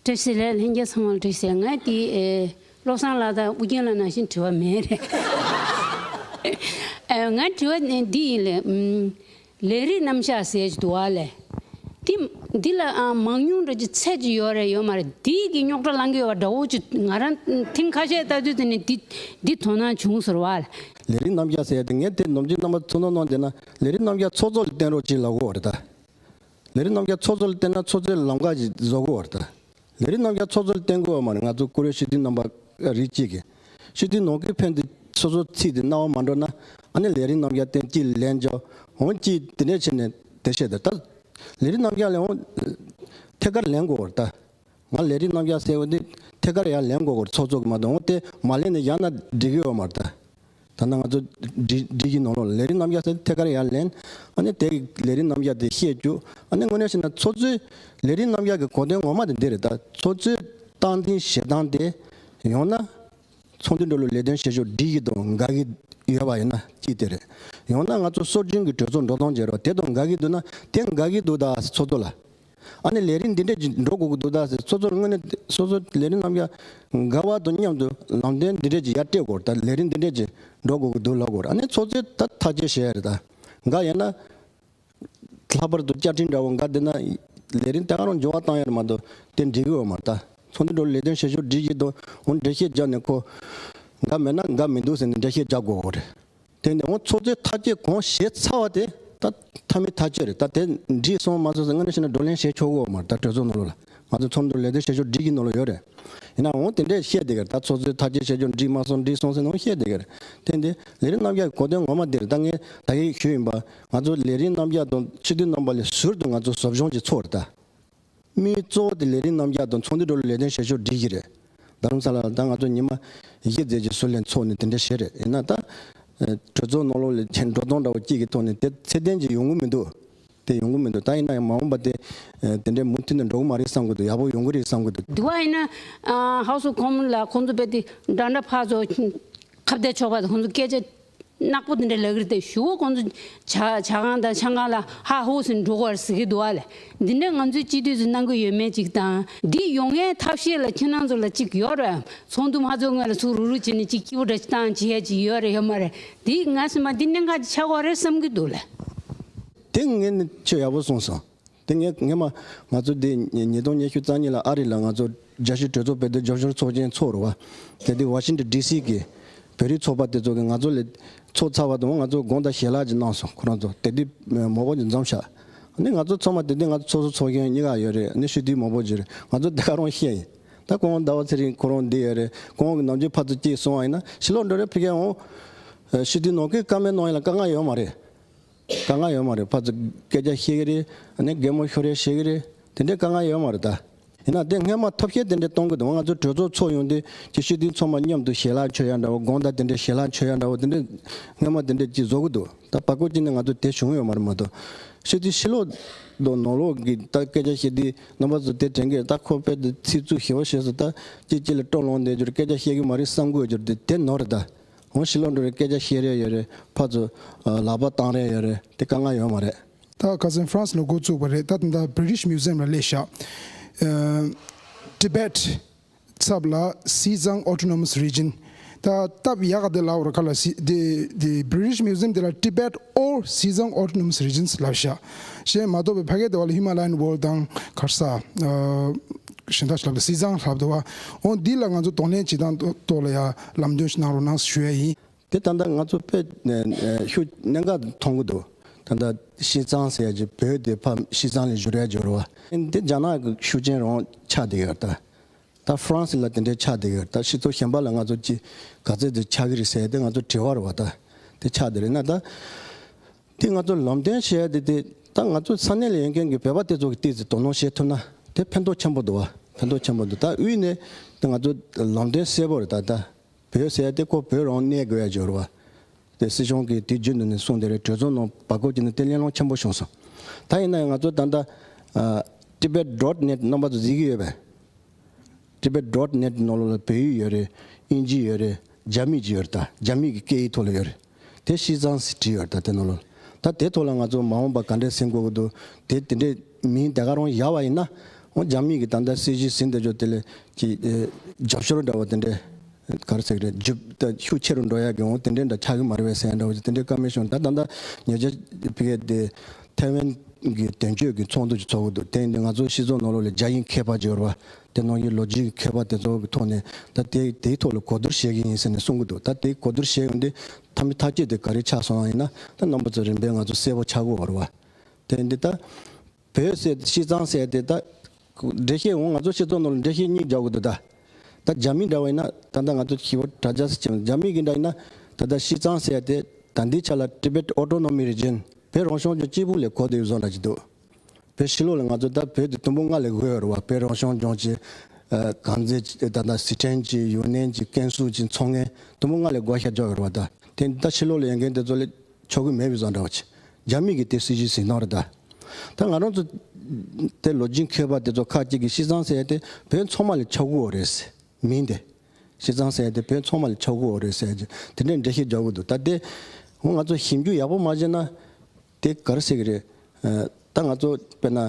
བཀྲ་ཤིས་བདེ་ལེགས། ལྷན་རྒྱས་ཚང་མ་ལ་བཀྲ་ཤིས་བདེ་ལེགས། ང་དེ་ཨེ་བློ་བཟང་ལགས་དང་ཨུ་རྒྱན་ལགས་ནང་བཞིན་དྲི་བ་མེད་རེད། ཨེ་ང་དྲི་བ་ནི་འདི་ཡིན་ལེ། ཨུམ། ལས་རིགས་རྣམ་གཞག་ཟེར་གྱི་འདུག་བ་ལས། འདི་འདི་ལ་ཨ་མང་ཉུང་འདྲ་ཅིག་ཚད་ཅིག་ཡོད་རེད་ཡོད་མ་རེད། འདི་གི་རྙོག་དྲ་ལངས་ཀྱི་ཡོད་པ་འདྲ་བོ་ཅིག་ང་རང་ཐེངས་ཁ་ཤས་ལྟ་དུས་དེ་ནས་འདི་འདི་དོ་སྣང་བྱུང་ཟེར་བ་ལས། ལས་རིགས་རྣམ་གཞག་ཟེར་ཡ་དེ་ངས་དེ་ནམ་རྒྱུན་རྣམ་པ་ཚོ་ནང་བསྡད་ན་ལས་རིགས་རྣམ་གཞག་ཚོགས་གཙོ་ལ་བསྟན་རོགས་གྱིས་ལབ་ཀྱི་ཡོད་རེད་ད། ལས་རིགས་རྣམ་གཞག་ཚོགས་གཙོ་ལ་བསྟན་ན་ཚོགས་གཙོས་ལམ་ཁ་ཅིག་བཟོ་གི་ཡོད་རེད་ད། ལས་རིགས་རྣམ་གཞག་ཚོགས་གཙོ་ལ་བསྟན་གི་ཡོད་མ་རེད། ང་ཚོ་བཀུར་འོས་སྤྱི་འཐུས་རྣམ་པ་རིགས་གཅིག་གིས། སྤྱི་འཐུས་ནང་ཁུལ་ཕན་དུ་སོ་སོ་ཚིག་དེ་རྣ་བ་མ་འགྲོ་ན་ཨ་ནི་ལས་རིགས་རྣམ་གཞག་བསྟན་གྱི་ལན་འཇོག་འོང་གྱི་དེ་འདྲས་བྱས་ནས་དེ་བཤད་དེ་ད། ལས་རིགས་རྣམ་གཞག་ལས་འོང་ཐད་ཀར་ལེན་དགོས་པར་ད། ང་ལས་རིགས་རྣམ་གཞག་ཟེར་བ་འདི་ཐད་ཀར་ཡར་ལེན་དགོས་པར་ཚོགས་གཙོ་གི་མ་གཏོགས་འོང་དེ་མ་ལེན་ནས་ཡང་ན་འགྲིག་གི་ཡོད་མ་རེད་ད། ད་ནང་ང་ཚོ་སྒྲིག་སྒྲིག་གཞི་ནང་ལོགས་ལ་ལས་རིགས་རྣམ་གཞག་ཟེར་ཐད་ཀར་ཡར་ལེན། ཨ་ནི་དེ་གི་ལས་རིགས་རྣམ་གཞག་དེ་བཤད་རྒྱུ། ཨ་ནི་དངོས་གནས་བཤད་ན་ཚོགས་གཙོའི་ལས་རིགས་རྣམ་གཞག་གི་གོ་དོན་ངོ་མ་དེ་འདི་རེད་ད། ཚོགས་གཙོའི་སྟངས་འཛིན་བྱེད་སྟངས་དེ་ཡང་ན་ཚོགས་འདུ་འགྲོ་ལུགས་ལས་དོན་བྱེད་ཕྱོགས་འགྲིག་གི་འདུག་འགལ་གི་ཡོད་པ་ཡིན་ན་གཅིག་དེ་རེད། ཡང་ན་ང་ཚོ་སྲོལ་རྒྱུན་གྱི་གྲོས་ཚོགས་འགྲོ་སྟངས་བྱེད་རོགས་དེ་དང་འགལ་གི་འདུག་ན་དེ་འགལ་གི་འདུག་ད་ཚོགས་གཙོ་ལ། ཨ་ནི་ལས་རིམ་འདི་འདྲས་ཀྱི་འགྲོ་དགོས་ཀྱི་འདུག་ད་ཟེར་སོ་སོར་དངོས་གནས་སོ་སོ་ལས་རིམ་རྣམ་གཞག་འགལ་བ་དང་མཉམ་དུ་ལམ་སྟོན་འདི་འདྲས་ཀྱི་ཡར་སྤྲད་དགོས་ད་ལས་རིམ་འདི་འདྲས་ཀྱི་འགྲོ་དགོས་ཀྱི་འདུག་ལབ་དགོས་ཨ་ནི་ཚོགས་གཙོས་ད་ཐག་གཅོད་བྱས་རེད་ད། འགའ་ཡིན་ན་ལྷག་པར་དུ་བཅའ་ཁྲིམས་འདྲ་བོ་འགའ་འདི་ན་ལས་རིམ་ད་ག་རང་འགྱུར་བ་བཏང་ཡ་རེད་མ་གཏོགས་དེ་འགྲིག་གི་ཡོད་མ་རེད་ད། ཚོགས་འདུ་འགྲོ་ལས་དོན་བྱེད་ཕྱོགས་སྒྲིག་གཞི་དང་འོང་འགྲེལ་བཤད་བརྒྱབ་ནས་ཁོ་འགའ་མེད་ན་འགའ་མི་འདུག་ཟེར་ནས་འགྲེལ་བཤད་རྒྱག་དགོས་རེད། དེ་ནས་འོང་ཚོགས་གཙོས་ཐག་གཅོད་གང་བྱས་ཚར་བ་དེ་ ད་མཐའ་མའི་ཐག་གཅོད་རེད། ད་དེ་འགྲིག་སོང་མ་སོང་ཟེར་དངོས་གནས་བཤད་ན་བགྲོ་གླེང་བྱེད་ཆོག་གི་ཡོད་མ་རེད། ད་གྲོས་ཚོགས་ནང་ལོགས་ལ་ང་ཚོ་ཚོགས་འདུ་ལས་དོན་བྱེད་ཕྱོགས་འགྲིག་གི་ནང་ལོགས་ཡོད་རེད། ཡིན་ནའང་དེ་འདྲས་བཤད་བསྡད་ཀྱི་རེད། ད་ཚོགས་གཙོས་ཐག་གཅོད་བྱེད་ཕྱོགས་འགྲིག་མ་སོང་འགྲིག་སོང་ཟེར་ནའང་བཤད་བསྡད་ཀྱི་རེད། དེ་འདི་ལས་རིམ་རྣམ་གཞག་གི་གོ་དོན་ངོ་མ་འདི་རེད། ད་ངས་ད་གིན་ཞུས་ཡིན་པ། ང་ཚོ་ལས་རིམ་རྣམ་གཞག་དང་སྤྱི་འཐུས་རྣམ་པ་ལས་ཟུར་དུ་ང་ཚོ་ཟབ་སྦྱོང་ཅིག་ཚོགས་རེད་ད། དམིགས་ཡུལ་གཙོ་བོ་དེ་ལས་རིམ་རྣམ་གཞག་དང་ཚོགས་འདུའི་འགྲོ་ལུགས་ལས་དོན་བྱེད་ཕྱོགས་སྒྲིག་གི་རེད། རྡ་རམ་ས་ལ་ལ་ད་ང་ཚོ་ཉི་མ་བཞི་ཙམ་ཅིག་ཟུར་ལེན་ཚོགས་ནས་དེ་འདྲ་བྱས་རེད། ཡིན་ན་ད་གྲོས་ཚོགས་ནང་ལོགས་ལ་འགྲོ་སྟངས་འདྲ་བོ་གཅིག་གི་ཐོག་ནས་དེ་ཚད་ལྡན་ཅིག་ཡོང་གི་མི་འདུག་དེ་ཡོང་གི་མི་འདུག་ད་ཡིན་ན་ཡང་མ་འོངས་པ་དེ་དེ་འདྲའི་མུ་མཐུད་ནས་འགྲོ་གི་མ་རེད་བསམ་གི་འདུག་ཡག་པོ་ཡོང་གི་རེད་བསམ་གི་འདུག་དེ་བ་ཡིན་ན་ཧའུ་སི་ཁོ་མོན་ལ་ཁོང་ཚོ་དཔེ་དེ་འདྲ་འདྲ་ཕར་ཚོ་ཁ་གཏད་གཅོག་པ་དང་ཁོང་ཚོ་སྐད་ཆ། ནག་པོ་དེ་འདྲ་ལབ་ཀྱི་རེད་དེ། གཞུག་གུ་ཁོང་ཚོ་ཇ་ཇ་ཁང་དང་ཆང་ཁང་ལ་ཧ་ཧུ་ཟེར་འགྲོ་གི་རེད་ཟེར་གྱི་འདུག་བ་ལས། འདི་འདྲ་ང་ཚོའི་སྤྱི་འཐུས་ཚོས་གནང་གི་ཡོད་མེད་ཅིག་དང་། འདི་ཡོང་ཡའི་ཐབས་ཤེས་ལ་ཁྱེད་རང་ཚོ་ལ་ཅིག་ཡོད་རེད། ཚོགས་འདུ་མ་ཚོགས་སྔོན་ལ་ཚུར་རུག་རུག་བྱས་ནས་ཅིག་སྐྱིད་པོ་འདྲ་ཅིག་བཏང་བྱེད་ཡ་ཅིག་ཡོད་རེད་ཡོད་མ་རེད། འདི་ང་སེམས་པ་འདི་གནད་འགག་ཅིག་ཆགས་ཀྱི་རེད་བསམ་གྱི་འདུག་ལས། དེ་ངས་ནི་ཆོས་ཡག་པོ་གསུངས་སོང་། དེ་ངས་ངས་མ་ང་ཚོ་དེ་ཉིས་སྟོང་ཉི་ཤུ་རྩ་གཉིས་ལ་ཨ་རི་ལ་ང་ཚོ་རྒྱལ་སྤྱིའི་གྲོས་ཚོགས་དཔེ་དེབ་རྒྱབ་སྐྱོར་ཚོགས་ཆེན་ཚོགས་རེད་བ། དེ་དུས་ཝ་ཤིང་ཊོན་ཌི་སི་གི་བོད་རིགས་ཚོགས་པ་དེ་ཚོ་གིས་ང་ཚོ་ལ་ཚོགས་ཚར་བ་དང་ང་ཚོ་དགོངས་དག་ཞལ་ལག་ཅིག་གནང་སོང་། ཁོ་རང་ཚོ་དེ་དུས་མང་པོ་ཅིག་འཛོམས་ཤག་ཨ་ནི་ང་ཚོ་ཚང་མ་དེ་དུས་ང་ཚོ་ཚོགས་གཙོ་ཚོགས་གཞོན་གཉིས་ཀ་ཡོད་རེད། ཨ་ནི་སྤྱི་འཐུས་མང་པོ་ཅིག་རེད། ང་ཚོ་དེ་ག་རང་བཤད་ཡིན། ད་ཁོང་ཟླ་བ་ཚེ་རིང་ཁོ་རང་འདི་ཡོད་རེད། ཁོང་གི་ནམ་རྒྱུན་ཕར་ཚུར་སྐྱེལ་སོང་བ་ཡིན་ན་ཕྱི་ལོགས་འགྲོ་རེད། ཕ་གིར་འོང་། སྤྱི་འཐུས་ནང་གི་བཀའ་མོལ་གནང་ཡ་ལ་དཀའ་ངལ་ཡོད་མ་རེད། དཀའ་ངལ་ཡོད་མ་རེད། ཕར་ཚུར་སྐད་ཆ་བཤད་ཀྱི་རེད། ཨ་ནི་གད་མོ་ཤོར་ཡ་བཤད་ཀྱི་རེད། དེ་འདྲའི་དཀའ་ངལ་ཡོད་མ་རེད་ད། ཡིན་ན་དེ་སྔོན་མ་ཐབས་ཤེས་དེ་འདྲ་གཏོང་གི་འདུག་ང་ཚོ་གྲོས་ཚོགས་ཚོགས་ཡོང་དུས་ཀྱི་སྤྱི་འཐུས་ཚང་མ་མཉམ་དུ་ཞལ་ལག་མཆོད་ཡ་འདྲ་བོ། དགོངས་དག་དེ་འདྲ་ཞལ་ལག་མཆོད་ཡ་འདྲ་བོ་དེ་འདྲ་སྔོན་མ་དེ་འདྲ་ཅིག་བཟོ་གི་འདུག་ད་བར་སྐོར་གཅིག་ནས་ང་ཚོ་དེ་བྱུང་ཡོད་མ་རེད་མ་གཏོགས། སྤྱི་འཐུས་ཕྱི་ལོགས་དང་ནང་ལོགས་ཀྱི་ད་སྐད་ཆ་བཤད་དུས་རྣམ་པ་ཚོ་དེ་དྲན་གི་རེད། ད་ཁོ་དཔེ་དེ་ཚིག་རྩུབ་ཞེ་པོ་བཤད་སོང་། ད་གཅིག་གཅིག་ལ་སྤྲོ་ལངས་བསྡད་རྒྱུ་རེད། སྐད་ཆ་བཤད་གི་མ་རེད་བསམ་གི་ཡོད་རྒྱུ་རེད། དེ་དེ་ནོར་རེད་ད། འོང་ཕྱི་ལོགས་འགྲོ་རེད། སྐད་ཆ་བཤད་རེས་ཡོད་རེད། ཕར་ཚུར་ལག་པ་བཏང་རེས་ཡོད་རེད། དེ་དཀའ་ངལ་ཡོད་མ་རེད། ད་ཁ་སང་ཧྥ་རན་སི་ལ་འགོ་བཙུགས་པ་རེད། ད་ད་ལྟ་British Museum ལ་སླེབས་ཤག་ཨ། Tibet ཚབ་ལ་Xizang Autonomous Region། ད་སྟབས་ཡག་ག་དེ་ལབ་ར་ཁ་ལ་སི་དེ་དེ་British Museum དེ་ལ་Tibet or Xizang Autonomous Regions ལབ་ཤག་གཞན་མ་གཏོགས་པའི་ཕ་གི་དེ་བ་ལ་Himalayan World དང་ག་རེ་ཟེར། ཨ། གཞན་དག་ཞིག་ལབ་དེ་Xizang ལབ་དེ་བ། འོ་འདི་ལ་ང་ཚོ་གདོང་ལེན་བྱེད་སྟངས་ཐོག་ལ་ཡ་ལམ་སྟོན་ཞིག་གནང་རོགས་གནང་ཞུ་ཡ་ཡིན། དེ་ད་ལྟ་ང་ཚོ་དཔེ་ཤུགས་གནད་འགག་མཐོང་གི་འདུག་ད་ལྟ་ཤིས་ཙང་ཟེར་ཡ་ཅིག་བོད་དེ་ཕ་ཤིས་ཙང་ལ་བསྒྱུར་ཡ་བསྒྱུར་བ། འདི་རྒྱ་ནག་གི་ཤུགས་རྐྱེན་རང་ཆགས་བསྡད་ཡོད་ད། ད་ཧྥ་རན་སི་ལ་དེ་འདྲའི་ཆགས་བསྡད་ཡོད་ད། སྤྱི་ཚོགས་གཞན་པ་ལ་ང་ཚོ་ཅིག་ག་ཚད་དེ་ཆགས་ཀྱི་རེད་ཟེར་ཡ་དེ་ང་ཚོ་དྲི་བ་རེད་བ་ད། དེ་ཆགས་བསྡད་རེད་ན་ད། དེ་ང་ཚོ་ལམ་སྟོན་བྱེད་ཡ་དེ་དེ་ད་ང་ཚོ་ས་གནས་ལ་ཡོད་མཁན་གྱི་བོད་པ་དེ་ཚོ་གི་ཏོག་ཙམ་དོ་སྣང་བྱེད་ཐུབ་ན་དེ་ཕན་ཐོགས་ཆེན་པོ་འདུག་བ། ཕན་ཐོགས་ཆེན་པོ་འདུག་ད་དབུས་ནས་དེ་ང་ཚོ་ལམ་སྟོན་གསལ་པོ་རེད་ད་ད། བོད་ཟེར་ཡ་དེ་ཁོ་བོད་རང་གནས་དགོས་ཡ་ཅིག་ཡོད་རེད་བ། དེ་སྲིད་སྐྱོང་གིས་དུས་རྒྱུན་དུ་ནས་གསུངས་བསྡད་རེད། གྲོས་ཚོགས་ནང་བར་སྐོར་གྱི་ནས་དེ་གླེང་སློང་ཆེན་པོ་བྱུང་སོང་། ད་ཡིན་ན་ཡང་ང་ཚོ་ད་ལྟ་ཨ། Tibet dot net རྣམ་པ་ཚོ་གཟིགས་ཀྱི་ཡོད་པས། Tibet dot net ནང་ལོགས་ལ་བོད་ཡིག་ཡོད་རེད། དབྱིན་ཇི་ཡོད་རེད། རྒྱ་མིག་ཅིག་ཡོད་རེད་ད། རྒྱ་མིག་གི་སྐད་ཡིག་ཐོག་ལ་ཡོད་རེད། དེ་ཤིས་ཙང་ཟེར་བྲིས་ཡོད་རེད་ད། དེ་ནང་ལོགས་ལ་ད་དེ་ཐོག་ལ་ང་ཚོ་མ་འོངས་པ་ག་འདྲས་ཟིན་དགོས་ཀྱི་འདུག་དེ་དེ་འདྲས་མིང་དེ་ག་རང་ཡག་པ་ཡིན་ན། འོ་རྒྱ་མིག་གི་ད་ལྟ་སྲིད་ཇུས་ཟིན་བསྡད་ཆོག་དེ་ལས་ཀྱི་རྒྱབ་སྐྱོར་འདྲ་བོ་དེ་འདྲས་ག་རེ་ཟེར་གི་རེད། རྒྱུ་ད་ཤུགས་ཆེ་རུ་འགྲོ་ཡག་གི་འོ་དེ་འདྲས་འདྲ་ཆགས་ཀྱི་མ་རེད་པས་ཟེར་ཡ་འདྲ་བོ་ཅིག་དེ་འདྲས་བཀའ་མོལ་བྱུང་། ད་ད་ལྟ་ཉེ་ཆར་ཕ་གི་དེ་ཐའེ་ཝན་གྱི་དོན་གཅོད་ཀྱི་ཚོགས་འདུ་ཅིག་ཚོགས་ཀྱི་འདུག་དེ་ཡིན་དུས་ང་ཚོ་སྤྱི་ཚོགས་ནང་ལོགས་ལ་རྒྱ་དབྱིན་མཁས་པ་ཅིག་ཡོད་རེད་བ། དེ་ནང་བཞིན་ལོ་རྒྱུས་མཁས་པ་དེ་ཚོ་གི་ཐོག་ནས་ད་དེ་དེའི་ཐོག་ལ་གོ་བསྡུར་བྱེད་ཀྱི་ཡིན་ཟེར་ནས་གསུང་གི་འདུག་ད་དེ་གོ་བསྡུར་བྱས་ཡོང་དུས་མཐའ་མའི་ཐག་གཅོད་དེ་ག་རེ་ཆགས་སོང་ཡིན་ན་ད་རྣམ་པ་ཚོ་རིམ་པས་ང་ཚོ་གསལ་པོ་ཆགས་ཀྱི་ཡོད་རེད་བ། དེ་ཡིན་དུས་ད་བོད་ཟེར་ཤིས་ཙང་ཟེར་དེ་ད་འགྲེལ་བཤད་འོང་ང་ཚོ་སྤྱི་ཚོགས་ནང་ལ་འགྲེལ་བཤད་གཉིས་རྒྱག་དགོས་འདུག་ད་ད་རྒྱ་མི་འདྲ་བ་ཡིན་ན་ད་ལྟ་ང་ཚོ་ཞིབ་པོ་དྲ་རྒྱ་སེ་བྱས་རྒྱ་མི་གི་འདྲ་ཡིན་ན་ད་ལྟ་ཤིས་ཙང་ཟེར་དེ་ད་འདི་ཆ་ལ་Tibet Autonomy Region བོད་རང་སྐྱོང་ལྗོངས་གཅིག་པུ་ལ་གོ་བསྡད་ཡོད་བཟོ་འདྲ་ཅིག་འདུག་བོད་ཕྱི་ལོགས་ལ་ང་ཚོ་ད་བོད་དེ་དུམ་བུ་ལྔ་ལ་བགོས་ཡོད་རེད་བ། བོད་རང་སྐྱོང་ལྗོངས་ཀྱི་ཨ་དཀར་མཛེས་ཀྱི་ད་ལྟ་སི་ཁྲོན་གྱི་ཡུན་ནན་གྱི་ཀན་སུའུ་གྱི་མཚོ་སྔོན་དུམ་བུ་ལྔ་ལ་བགོ་བཤའ་རྒྱག་ཡོད་རེད་བ། ད་དེ་ད་ཕྱི་ལོགས་ལ་ཡོད་མཁན་དེ་ཚོ་ལ་ཆོག་གི་མེད་པའི་བཟོ་འདྲ་བ་ཅིག་རྒྱ་མི་གིས་དེ་སྲིད་ཇུས་ཟིན་གནང་རེད་ད། ད་ང་རང་ཚོ་དེ་ལོ་རྒྱུས་མཁས་པ་དེ་ཚོ་ཁག་ཅིག་གིས་ཤིས་ཙང་ཟེར་ཡ་དེ་བོད་ཚང་མ་ལ་ཆགས་ཀྱི་ཡོད་རེད་ཟེར། མིང་དེ་ཤིས་ཙང་ཟེར་ཡ་དེ་བོད་ཚང་མ་ལ་ཆགས་ཀྱི་ཡོད་རེད་ཟེར་གྱི་དེ་འདྲའི་འགྲེལ་བཤད་རྒྱག་གི་འདུག་ད་དེ་འོ་ང་ཚོ་ཞིབ་འཇུག་ཡག་པོ་མ་བྱས་ན་དེ་ག་རེ་ཟེར་གི་རེད། ཨ་ད་ང་ཚོ་དཔེར་ན་ཨ་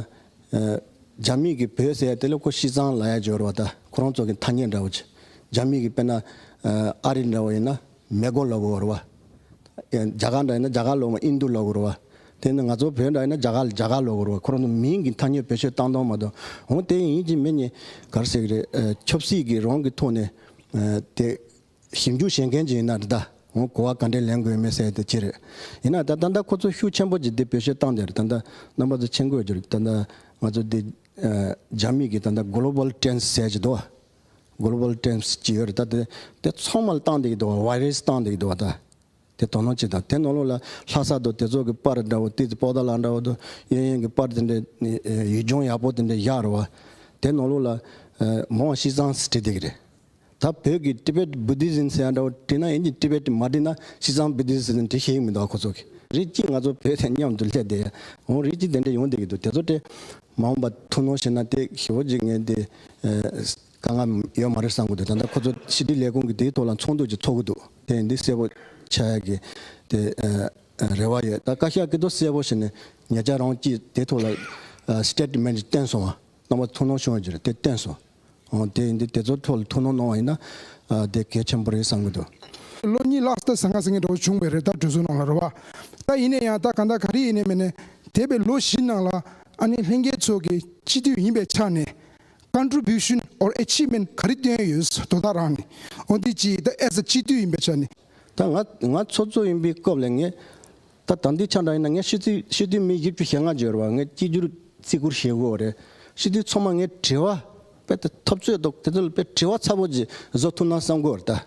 རྒྱ་མི་གིས་བོད་ཟེར་ཡ་དེ་ལ་ཁོ་ཤིས་ཙང་ལབ་ཡ་ཅིག་ཡོད་རེད་བ། ད་ཁོ་རང་ཚོ་གི་ཐ་སྙད་འདྲ་བོ་ཅིག་རྒྱ་མི་གིས་དཔེར་ན་ཨ་ཨ་རི་འདྲ་བོ་ཡིན་ན་མེ་གོ་ལབ་ཀྱི་ཡོད་རེད་བ། རྒྱ་གར་འདྲ་ཡིན་ན་རྒྱ་གར་ལབ་མ་ཨིན་རུ་ལབ་ཀྱི་རེད་བ། དེ་ནི་ང་ཚོ་བོད་འདྲ་ཡིན་ན་རྒྱ་གར་ལ་རྒྱ་གར་ལབ་ཀྱི་རེད་བ། ཁོ་རང་ཚོ་མིང་གི་ཐ་སྙད་བེད་སྤྱོད་བཏང་སྟངས་མ་གཏོགས། འོ་དེ་ཡིན་གཅིག་མིན་གཉིས་ག་རེ་ཟེར་གི་རེད། ཨ་ཆབ་སྲིད་ཀྱི་རང་གི་ཐོག་ནས་ཨ་དེ་ཞིབ་འཇུག་བྱེད་མཁན་ཅིག་ཡིན་ན་རེད་ད། འོང་གོ་བ་ག་འདྲས་ལེན་དགོས་མེད་ཟེར་དེ་ཅི་རེད། ཡིན་ན་ད་ད་ལྟ་ཁོ་ཚོ་ཤུགས་ཆེན་པོ་ཅིག་འདི་བེད་སྤྱོད་བཏང་དེ་རེད། ད་ལྟ་རྣམ་པ་ཚོ་མཁྱེན་དགོས་རྒྱུ་རེད། ད་ལྟ་ང་ཚོ་འདི་ཨ་རྒྱ་མི་གི་ད་ལྟ་Global Trends ཟེར་གྱི་འདུག་བ། Global Trends ཅིག་ཡོད་རེད། ད་དེ་དེ་ཚང་མ་ལ་བཏང་བསྡད་ཀྱི་འདུག་བ། བྷའི་རེས་བཏང་བསྡད་ཀྱི་འདུག་བ། ད་དེ་དོ་སྣང་ཅིག་དང་། དེ་ནང་ལོགས་ལ་ལྷ་ས་དང་དེ་ཚོ་གི་པར་འདྲ་བོ་དེ་ཚོ་པོ་ཏ་ལ་འདྲ་བོ་དང་གཡས་གཡོན་གྱི་པར་དེ་འདྲ་ཡུལ་ལྗོངས་ཡག་པོ་དེ་འདྲ་བཞག་རེད་བ། དེ་ནང་ལོགས་ལ་མོ་ཤི་ཙང་ཟེར་བྲིས་བསྡད་ཀྱི་རེད། ད་བོད་ཀྱི་Tibet Buddhism ཟེར་ཡ་འདྲ་བོ་བྲིས་ན་ཡིན་གྱི་Tibet མ་བྲིས་ན་ཤི་ཙང་Buddhism བྲིས་ཤེས་ཀྱི་མི་འདུག་ཁོ་ཚོ་གི། རིགས་གཅིག་ང་ཚོ་བོད་དང་མཉམ་དུ་སླེབས་བསྡད་ཡ། འོང་རིགས་གཅིག་དེ་འདྲ་ཡོང་བསྡད་ཀྱི་འདུག་དེ་ཚོ་དེ་མ་འོངས་པ་ཐུགས་སྣང་བྱས་ན་དེ་ཞེ་པོ་ཅིག་ངས་དེ་ཨ་དཀའ་ངལ་ཡོད་མ་རེད་བསམ་གྱི་འདུག་ད་ལྟ་ཁོ་ཚོ་ཕྱི་དྲིལ་ལས་ཁུངས་ཀྱི་དེའི་ཐོག་ལ་ཚོགས་འདུ་ཅིག་ཚོགས་ཀྱི་འདུག་དེ་འདི་གསལ་པོ་ཆགས་ཡ་གི་དེ་ཨ་རེ་བ་ཡོད། ད་བཀའ་ཤག་གི་དོ་གསལ་པོ་བྱས་ནས་ཉེ་ཆར་རང་གཅིག་དེ་ཐོག་ལ་ཨ་སི་ཊེ་ཊི་མེན་ཊི་བཏོན་སོང་བ། རྣམ་པ་ཚོ་ཐུགས་སྣང་བྱུང་བ་ཅིག་རེད། དེ་བཏོན་སོང་། འོ་དེ་ཡིན་དུས་དེ་ཚོ་ཐོག་ལ་ཐུགས་སྣང་གནང་བ་ཡིན་ན་ཨ་དེ་གལ་ཆེན་པོ་རེད་བསམ་གྱི་འདུག་ལོ་གཉིས་ལྷག་ཙམ་ཟང་ངེ་ཟིང་ངེ་འདྲ་བོ་བྱུང་བ་རེད། ད་གྲོས་ཚོགས་ནང་ལ་རེད་བ། ད་ཡིན་ན་ཡང་ད་གང་ལྟར་ག་རེ་ཡིན་ནའི་མིན་ནའི་འདས་པའི་ལོ་བཞི་ནང་ལ་ཨ་ནི་ལྷན་རྒྱས་ཚོ་གི་སྤྱི་འཐུས་ཡིན་པའི་ཆ་ནས་contribution or achievement ག་རེ་བཏོན་ཡོད། དོ་བདག་རང་ནས་འོ་འདི་ཅིག་ད་as a སྤྱི་འཐུས་ཡིན་པའི་ཆ་ནས། ད་ང་ང་ཚོགས་གཙོ་ཡིན་པའི་སྐབས་ལ་ངས་ད་ད་འདི་ཆ་འདྲ་ཡིན་ན་ངས་སྤྱི་འཐུས་སྤྱི་འཐུས་མི་བཞི་བཅུ་ཞེ་ལྔ་ཡོད་རེད་བ། ངས་གཅིག་གྱུར་བརྩི་བཀུར་བྱེད་དགོས་རེད། སྤྱི་འཐུས་ཚང་མ་ངས་དྲི་བ་དཔེ་ད་འཐབ་རྩོད་དང་དེ་ཚོ་ལ་དཔེ་དྲི་བ་ཚ་པོ་ཅིག་བཟོ་ཐུབ་ན་བསམ་གྱི་ཡོད་རེད་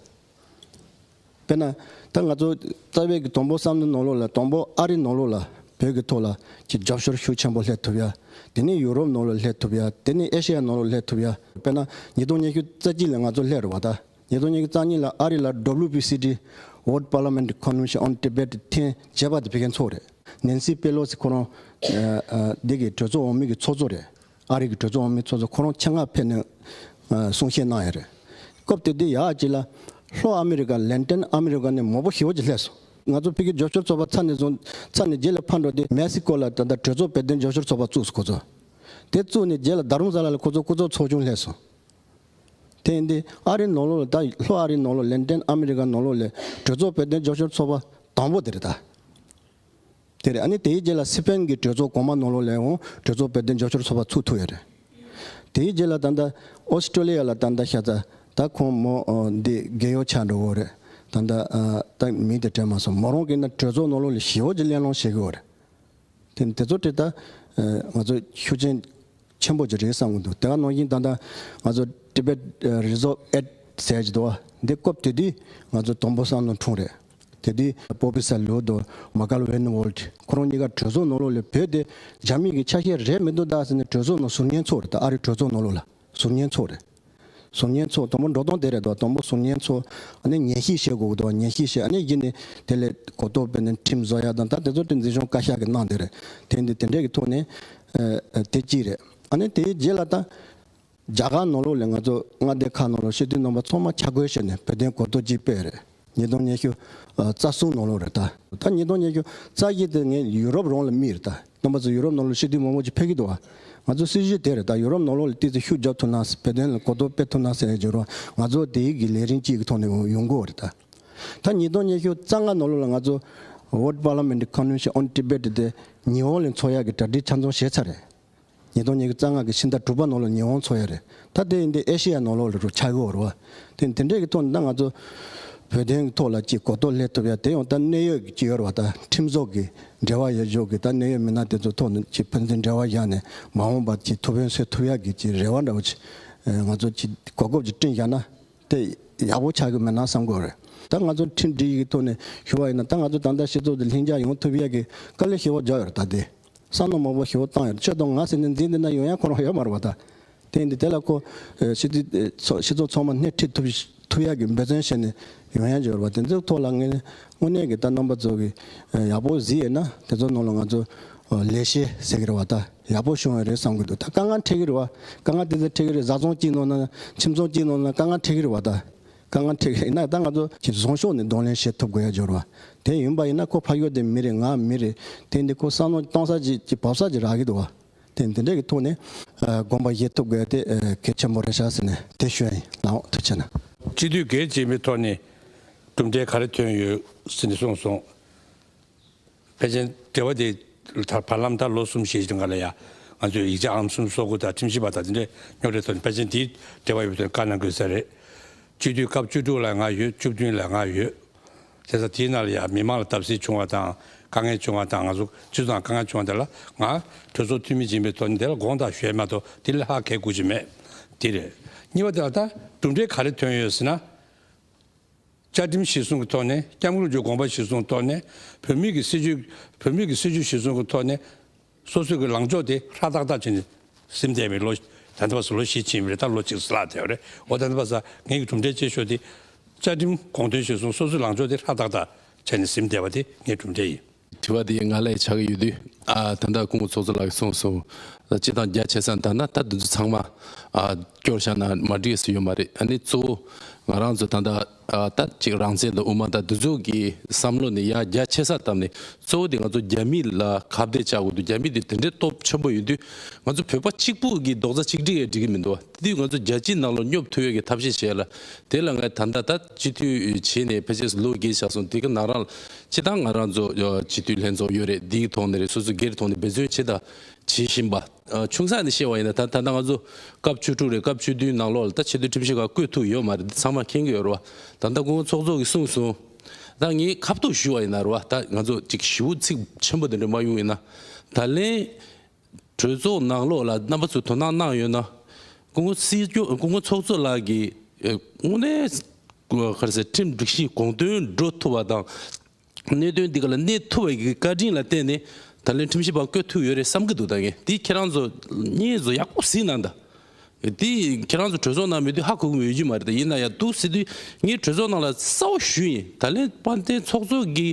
ད། དཔེར་ན་ད་ང་ཚོ་རྩ་བའི་གི་དང་པོ་བསམ་བློ་ནང་ལོགས་ལ་དང་པོ་ཨ་རི་ནང་ལོགས་ལ་བོད་ཀྱི་ཐོག་ལ་ཅིག་རྒྱབ་སྐྱོར་ཤུགས་ཆེན་པོ་སླེབས་ཐུབ་ཡ། དེ་ནས་ཡུ་རོབ་ནང་ལོགས་སླེབས་ཐུབ་ཡ། དེ་ནས་ཨེ་ཤེ་ཡ་ནང་ལོགས་སླེབས་ཐུབ་ཡ། དཔེར་ན་ཉིས་སྟོང་ཉི་ཤུ་རྩ་གཅིག་ལ་ང་ཚོ་སླེབས་རེད་བ་ད། ཉིས་སྟོང་ཉི་ཤུ་རྩ་གཉིས་ལ་ཨ་རི་ལ་ཌབ་ལུ་བི་སི་ཊི་World Parliament Convention on Tibet ཐེངས་བརྒྱད་པ་དེ་ཕ་གིར་ཚོགས་རེད། ནན་སི་པེ་ལོ་སི་ཁོ་རང་ཨ་ཨ་འདི་གི་གྲོས་ཚོགས་འོག་མའི་གི་ཚོགས་གཙོ་རེད། ཨ་རི་གི་གྲོས་ཚོགས་འོག་མའི་ཚོགས་གཙོ་ཁོ་རང་ཆེད་མངགས་ཕེབས་ནས་ཨ་གསུང་བཤད་གནང་ཡ་རེད། སྐབས་དེ་དུས་ཡག་ཅིག་ལ་ལྷོ་ཨ་མི་རི་ཀ་ལན་ཊན་ཨ་མི་རི་ཀ་ནས་མང་པོ་ཞེ་པོ་ཅིག་སླེབས་སོང་། ང་ཚོ་ཕ་གིའི་རྒྱབ་སྐྱོར་ཚོགས་པ་ཚར་ནས་བཟུང་ཚར་ནས་རྗེས་ལ་ཕར་འགྲོ་དུས་མེག་སི་ཀོ་ལ་ད་ལྟ་གྲོས་ཚོགས་བོད་དོན་རྒྱབ་སྐྱོར་ཚོགས་པ་བཙུགས་སོང་ཁོ་ཚོ། དེ་བཙུགས་ནས་རྗེས་ལ་རྡ་རམ་ས་ལ་ལ་ཁོ་ཚོ་སྐུ་ཚབ་ཚོགས་ཆུང་སླེབས་སོང་། དེ་ཡིན་དུས་ཨ་རི་ནང་ལོགས་ལ་ད་ལྷོ་ཨ་རི་ནང་ལོགས་ལན་ཊན་ཨ་མི་རི་ཀ་ནང་ལོགས་ལ་གྲོས་ཚོགས་བོད་དོན་རྒྱབ་སྐྱོར་ཚོགས་པ་དང་པོ་དེ་རེད་ད། དེ་རེད། ཨ་ནི་དེའི་རྗེས་ལ་སི་པེན་གྱི་གྲོས་ཚོགས་གོང་མ་ནང་ལོགས་ལ་ཡང་གྲོས་ཚོགས་བོད་དོན་རྒྱབ་སྐྱོར་ཚོགས་པ་ཚུགས་ཐུབ་ཡོད་རེད། དེའི་རྗེས་ལ་ད་ལྟ་ཨོ་སི་ཀྲོ་ལི་ཡ་ལ་ད་ལྟ་ཤ་ཚ་ད་ཁོང་མོ་ཨོ་འདི་རྒས་ཡོལ་ཆགས་འགྲོ་གི་རེད། ད་ལྟ་ཨ་ད་མིང་དེ་དྲན་མ་སོང་། མོ་རང་གིས་ན་གྲོས་ཚོགས་ནང་ལོགས་ལ་ཞེ་པོ་ཅིག་གླེང་སློང་བྱེད་གི་ཡོད་རེད། དེ་དེ་ཚོ་དེ་ད་ཨ་ང་ཚོ་ཤུགས་རྐྱེན་ཆེན་པོ་ཅིག་རེད་བསམ་གི་འདུག་དེ་ག་ནང་བཞིན་ད་ལྟ་ང་ཚོ་Tibet Resolve Act ཟེར་གྱི་འདུག་བ། འདི་སྐབས་དེ་དུས་ང་ཚོ་དང་པོ་བསམ་བློ་འཁྲུངས་རེད། དེ་དུས་པོ་པི་སར་ལུའུ་དང་མ་ཀལ་ཝེན་ཝོལ་ཁོ་རང་གཉིས་ཀ་གྲོས་ཚོགས་ནང་ལོགས་ལ་བོད་དེ་རྒྱ་མི་གི་ཆ་ཤས་རེད་མི་འདུག་ད་ཟེར་ནས་གྲོས་ཚོགས་ནང་ཟུར་ཉན་ཚོགས་རེད། ད་ཨ་རི་གྲོས་ཚོགས་ནང་ལོགས་ལ་ཟུར་ཉན་ཚོགས་རེད། ཟུར་ཉན་ཚོགས་དང་པོ་འགྲོ་སྟངས་དེ་རེད་དོ། དང་པོ་ཟུར་ཉན་ཚོགས་ཨ་ནི་ཉན་ཞིབ་བྱེད་དགོས་གི་འདུག་ཉན་ཞིབ་བྱས་ཨ་ནི་གཞི་ནས་དེ་ལས་གོ་རྟོགས་སྤེལ་ནས་ཁྲིམས་བཟོ་ཡ་དང་ད་དེ་ཚོ་དེ་འཛིན་སྐྱོང་བཀའ་ཤག་གིས་གནང་དེ་རེད། དེ་འདི་དེ་འདྲས་ཀྱི་ཐོག་ནས་ཨ་ཨ་དེ་གཅིག་རེད། ཨ་ནི་དེའི་རྗེས་ལ་ད་རྒྱ་གར་ནང་ལོགས་ལ་ང་ཚོ་མངའ་སྡེ་ཁག་ནང་ལོགས་སྤྱི་འཐུས་རྣམ་པ་ཚང་མ་ཆ་བགོས་བྱས་ནས་བོད་དོན་གོ་རྟོགས་གཅིག་སྤེལ་རེད། ཉིས་སྟོང་ཉི་ཤུ་རྩ་གསུམ་ནང་ལོགས་རེད་ད། ད་ཉིས་སྟོང་ཉི་ཤུ་རྩ་བཞི་དེ་ངས་ཡུ་རོབ་རང་ལ་དམིགས་རེད་ད། རྣམ་པ་ཚོ་ཡུ་རོབ་ནང་ལོགས་སྤྱི་འཐུས་མང་པོ་ཅིག་ཕེབས་ཀྱི་འདུག་བ། ང་ཚོ་སྲིད་གཞི་དེ་རེད་ད། ཡུ་རོབ་ནང་ལོགས་ལ་ཏོག་ཙམ་ཤུགས་རྒྱབ་ཐུབ་ན་བོད་དོན་ལ་གོ་རྟོགས་སྤེལ་ཐུབ་ན་ཟེར་ཡ་བརྗོད་རོགས། ང་ཚོ་དེའི་གི་ལས་རིམ་གཅིག་གི་ཐོག་ནས་ཡོང་གི་ཡོད་རེད་ད། ད་ཉིས་སྟོང་ཉི་ཤུ་རྩ་ལྔ་ནང་ལོགས་ལ་ང་ཚོ་World Parliament Convention on Tibet དེ་ཉི་ཧོང་ལ་འཚོགས་ཡ་གི་གྲ་སྒྲིག་ཆ་ཚང་བྱས་ཚར་རེད། ཉིས་སྟོང་ཉི་ཤུ་རྩ་ལྔ་གི་ཕྱི་ཟླ་དྲུག་པ་ནང་ལ་ཉི་ཧོང་འཚོགས་ཡ་རེད། ད་དེ་ཡིན་དུས་ཨེ་ཤེ་ཡ་ནང་ལོགས་ལ་རུ་ཆགས་ཀྱི་ཡོད་རེད་བ། དེ་དེ་འདྲས་ཀྱི་ཐོག་ནས་ད་ང་ཚོ་བོད་དོན་གྱི་ཐོག་ལ་ཅིག་གོ་རྟོགས་སླེབས་ཐུབ་ཡ་དེ་ཡང་ད་གནད་ཡོད་ཀྱི་ཅིག་ཡོད་རེད་བ། ད་ཁྲིམས་བཟོ་གི་འབྲེལ་བ་ཡོད་ཕྱོགས་ཀྱི་ད་གནད་ཡོད་མི་སྣ་དེ་ཚོ་ཐོག་ནས་ཅིག་ཕན་ཚུན་འབྲེལ་བ་བཞག་ནས་མ་འོངས་པ་ཅིག་ཐུགས་ཕན་གསོས་ཐུབ་ཡ་གི་ཅིག་རེ་བ་འདྲ་བོ་ཅིག་ང་ཚོ་ཅིག་གོ་སྐབས་ཅིག་བསྐྲུན་བཞག་ན་དེ་ཡག་པོ་ཆགས་ཀྱི་མེད་ན་བསམ་གྱི་ཡོད་རེད། ད་ང་ཚོ་ཁྲིམས་སྒྲིག་གི་ཐོག་ནས་ཞུ་བ་ཡིན་ན་ད་ང་ཚོ་ད་ལྟ་སྤྱི་ཚོགས་དེ་ལྷིང་འཇགས་ཡོང་ཐུབ་ཡ་གི་དཀའ་ལས་ཞེ་པོ་རྒྱག་ཡོད་རེད་ད་དེ། བསམ་བློ་མང་པོ་ཞེ་པོ་བཏང་ཡོད། ཁྱོད་དང་ང་ཟེར་ནས་འཛིན་བསྡད་ན་ཡོང་ཡ་ཁོ་རང་ཡོད་མ་རེད་བ་ད། དེ་ཡིན་དུས་དེ་ལ་ཁོ་ཨ་སྤྱི་འཐུས་ཨ་ཚོ་སྤྱི་ཚོགས་ཚང་མ་སྣེ་ཁྲིད་ཐུབ་ཐུབ་ཡ་གི་འབད་བརྩོན་བྱས་ནས་ཡོང་ཡ་འབྱོར་བ་དེ་ཚོའི་ཐོག་ལ་ངས་དངོས་གནས་ཀྱི་ད་རྣམ་པ་ཚོ་གི་ཨ་ཡག་པོ་གཟིགས་ཡོད་ན་དེ་ཚོ་ནང་ལ་ང་ཚོ་ཨ་ལས་བྱེད་ཟེར་གི་རེད་བ་ད་ཡག་པོ་བྱུང་ཡོད་རེད་བསམ་གི་འདུག་ད་དཀའ་ངལ་འཕྲད་གི་རེད་བ། དཀའ་ངལ་དེ་ཚོ་འཕྲད་གི་རེད། བཟའ་ཚང་གཅིག་ནང་ན་ཁྱིམ་ཚང་གཅིག་ནང་ན་དཀའ་ངལ་འཕྲད་གི་རེད་བ་ད། དཀའ་ངལ་འཕྲད་ཀྱི་ཡིན་ན་ད་ང་ཚོ་ཅིག་བཟང་ཕྱོགས་ནས་གདོང་ལེན་བྱེད་ཐུབ་དགོས་ཡ་འབྱོར་བ། དེ་ཡིན་པ་ཡིན་ན་ཁོ་ཕ་ཡུལ་དེ་མི་རེད། ང་མི་རེད། དེ་འདི་ཁོ་བསམ་བློ་གཏོང་ས་ཅིག་ཅིག་བབས་ས་ཅིག་རག་གི་འདུག་བ། དེ་འདི་འདྲས་ཀྱི་ཐོག་ནས་ཨ་དགོངས་པ་བཞེས་ཐུབ་དགོས་ཡ་དེ་ཨ་གལ་ཆེན་པོ་རེད་ཤག་ཟེར་ནས་དེ་ཞུ་ཡ་ཡིན། ལགས་འོང་། ཐུགས་རྗེ་ཆེ་གནང་། སྤྱི་འཐུས་སྒེར་གྱི་མི་ཐོག་ནས་གྲུབ་འབྲས་ག་རེ་ཐོན་ཡོད་ཟེར་ནས་གསུངས་སོང་། ཕལ་ཆེར་འབྲེལ་བ་དེ་ད་བར་ལམ་ད་ལོ་གསུམ་བཞི་ཞིག་སྒང་ལ་ཡ་ང་ཚོས་ཡིག་ཆ་ཨང་གསུམ་བཟོ་དགོས་དང་ཁྲིམས་ཞིབ་པ་དང་དེ་འདྲའི་རྙོག་དྲའི་ཐོག་ནས་ཕལ་ཆེར་དེའི་འབྲེལ་བ་ཡོད་པའི་ཐོག་ནས་བཀའ་གནང་དགོས་ས་རེད། སྤྱི་འཐུས་སྐབས་བཅུ་དྲུག་ལ་ང་ཡོད། བཅུ་བདུན་ལ་ང་ཡོད། བྱས་ཙང་དེའི་ནང་ལ་ཡང་མི་མང་ལ་བརྡབ་གསིག་བྱུང་བ་དང་དཀའ་ངལ་བྱུང་བ་དང་ང་ཚོ་སྤྱི་ཚོགས་དཀའ་ངལ་བྱུང་བ་དེ་ལ་ང་གྲོས་ཚོགས་འཐུས་མི་ཡིན་པའི་ཐོག་ནས་དེ་ལ་དགོངས་དག་ཞུ་ཡ་མ་གཏོགས་དེ་ལས་ལྷག་གལ་དགོས་ཀྱི་མེད། དེ་རེད། གཉིས་པ་དེ་ལ་ད་གྲུབ་འབྲས་ག་རེ་ཐོན་ཡོད་ཟེར་ན། བཅའ་ཁྲིམས་གཞིར་བཟུང་གི་ཐོག་ནས། སྐྱབས་མགོན་རིན་པོ་ཆེའི་དགོངས་པ་གཞིར་བཟུང་གི་ཐོག་ནས། བོད་མི་གི་སྲིད་བྱུས། བོད་མི་གི་སྲིད་བྱུས་གཞིར་བཟུང་གི་ཐོག་ནས། སོ་སོའི་གི་ལངས་ཕྱོགས་དེ་ཧྲ་ཏག་ཏག་བྱས་ནས་ཟིན་བསྡད་པའི་ལོ། ད་ལྟ་བར་དུ་ལོ་བཞི་ཕྱིན་པ་རེད། ད་ལོ་གཅིག་ལྷག་བསྡད་པ་རེད། འོ་ད་ལྟ་བར་དུ་ངེད་ཀྱི་གྲུབ་འབྲས་ཆེ་ཤོས་དེ་བཅའ་ཁྲིམས་དགོངས་དོན་གཞིར་བཟུང་སོ་སོའི་ལངས་ཕྱོགས་དེ་ཧྲ་ཏག་ཏག་བྱས་ནས་ཟིན་བསྡད་པ་དེ་ངའི་གྲུབ་འབྲས་ཡིན། དྲི་བ་དེ་ང་ལ་ཆགས་ཀྱི་ཡོད་དུས། ཨ། ད་ལྟ་སྐུ་ངོ་ཚོགས་གཙོ་ལགས་ཀྱིས་གསུངས་སོང་། སྤྱིར་བཏང་རྒྱ་ཆེ་ས་ད་ན་ད་འདི་ཚོ་ཚང་མ། ཨ། སྐྱོར་བཞག་ན་མ་འགྲིག་ས་ཡོད་མ་རེད། ཨ་ནི་གཙོ་བོ་ང་རང་ཚོ་ད་ལྟ། ཨ། ད་ཅིག་རང་བཙན་དང་དབུ་མ་དང་འདི་ཚོ་གི་བསམ་བློ་ནི་ཡར་རྒྱ་ཆེ་ས་བཏང་ནས་གཙོ་བོ་དེ་ང་ཚོ་རྒྱ་མི་ལ་ཁ་གཏད་བཅག་དགོས་འདུག་རྒྱ་མི་དེ་དེ་འདྲའི་སྟོབས་ཆེན་པོ་ཡོད་དུས་ང་ཚོ་བོད་པ་གཅིག་པུ་གི་རྡོག་རྩ་གཅིག་སྒྲིལ་ཡས་འགྲིག་གི་མི་འདུག་བ། དེ་དུས་ང་ཚོ་རྒྱལ་སྤྱིའི་ནང་ལ་སྙོབ་ཐུབ་ཡས་ཀྱི་ཐབས་ཤེས་བྱས་ལ། དེ་ལ་ངས་ད་ལྟ་ད་སྤྱི་འཐུས་བྱས་ནས་ཕལ་ཆེར་ལོ་བརྒྱད་ཆགས་སོང་། དེ་ག་ནང་རང་ལ་སྤྱིར་བཏང་ང་རང་ཚོ་སྤྱི་འཐུས་ལྷན་ཚོགས་ཡོད་རེད། འདིའི་ཐོག་ནས་རེད། སོ་སོ་སྒེར་ཐོག་ནས་འབད་བརྩོན་བྱེད་དང་བྱེད་བཞིན་པ། ཨ། ཆུང་ས་ནས་བཤད་པ་ཡིན་ན་ད་ད་ལྟ་ང་ཚོ་སྐབས་བཅུ་དྲུག་རེད། སྐབས་བཅུ་བདུན་ནང་ལོགས་ལ་ད་ཆེས་མཐོའི་ཁྲིམས་ཞིབ་ཁང་བསྐོས་ཐུབ་ཡོད་མ་རེད། འདི་ཚང་མ་མཁྱེན་གྱི་ཡོད་རེད་བ། ད་ལྟ་སྐུ་ངོ་ཚོགས་གཙོ་གིས་གསུངས་སོང་། ད་ངས་ཁ་ཐུག་ཞུ་བ་ཡིན་ན་རེད་བ། ད་ང་ཚོ་ཅིག་ཞེ་པོ་ཚིག་ཆེན་པོ་དེ་འདྲ་མ་ཡོང་ཡིན་ན། ད་ལན་གྲོས་ཚོགས་ནང་ལོགས་ལ་རྣམ་པ་ཚོས་དོ་སྣང་གནང་ཡོད་ན། སྐུ་ངོ་སྲིད་སྐྱོང་སྐུ་ངོ་ཚོགས་གཙོ་ལགས་ཀྱིས། ཨེ། དངོས་གནས་ག་རེ་ཟེར། ཁྲིམས་སྒྲིག་གཞི་དགོངས་དོན་འགྲོ་ཐུབ་པ་དང་། གནད་དོན་འདི་ག་ལ་གནས་ཐུབ་པའི་གི་བཀའ་དྲིན་ལ་བརྟེན་ནས་ད་ལན་ཁྲིམས་ཞིབ་པ་བསྐོས་ཐུབ་ཡོད་རེད་བསམ་གྱི་འདུག་ད་ངས་འདི་ཁྱེད་རང་ཚོ་བརྙན་ཚོ་ཡག་པོ་གཟིགས་གནང་ད། འདི་ཁྱེད་རང་ཚོ་གྲོས་ཚོགས་ནང་མེད་དུས་ཧ་གོ་གི་མི་ཡོད་ཀྱི་མ་རེད། ད་ཡིན་ན་ཡང་འདུག་ཟེར་དུས་ངས་གྲོས་ཚོགས་ནང་ལ་གསལ་པོ་ཞུས་ཡིན། ད་ལན་དཔལ་ལྡན་ཚོགས་གཙོ་གིས་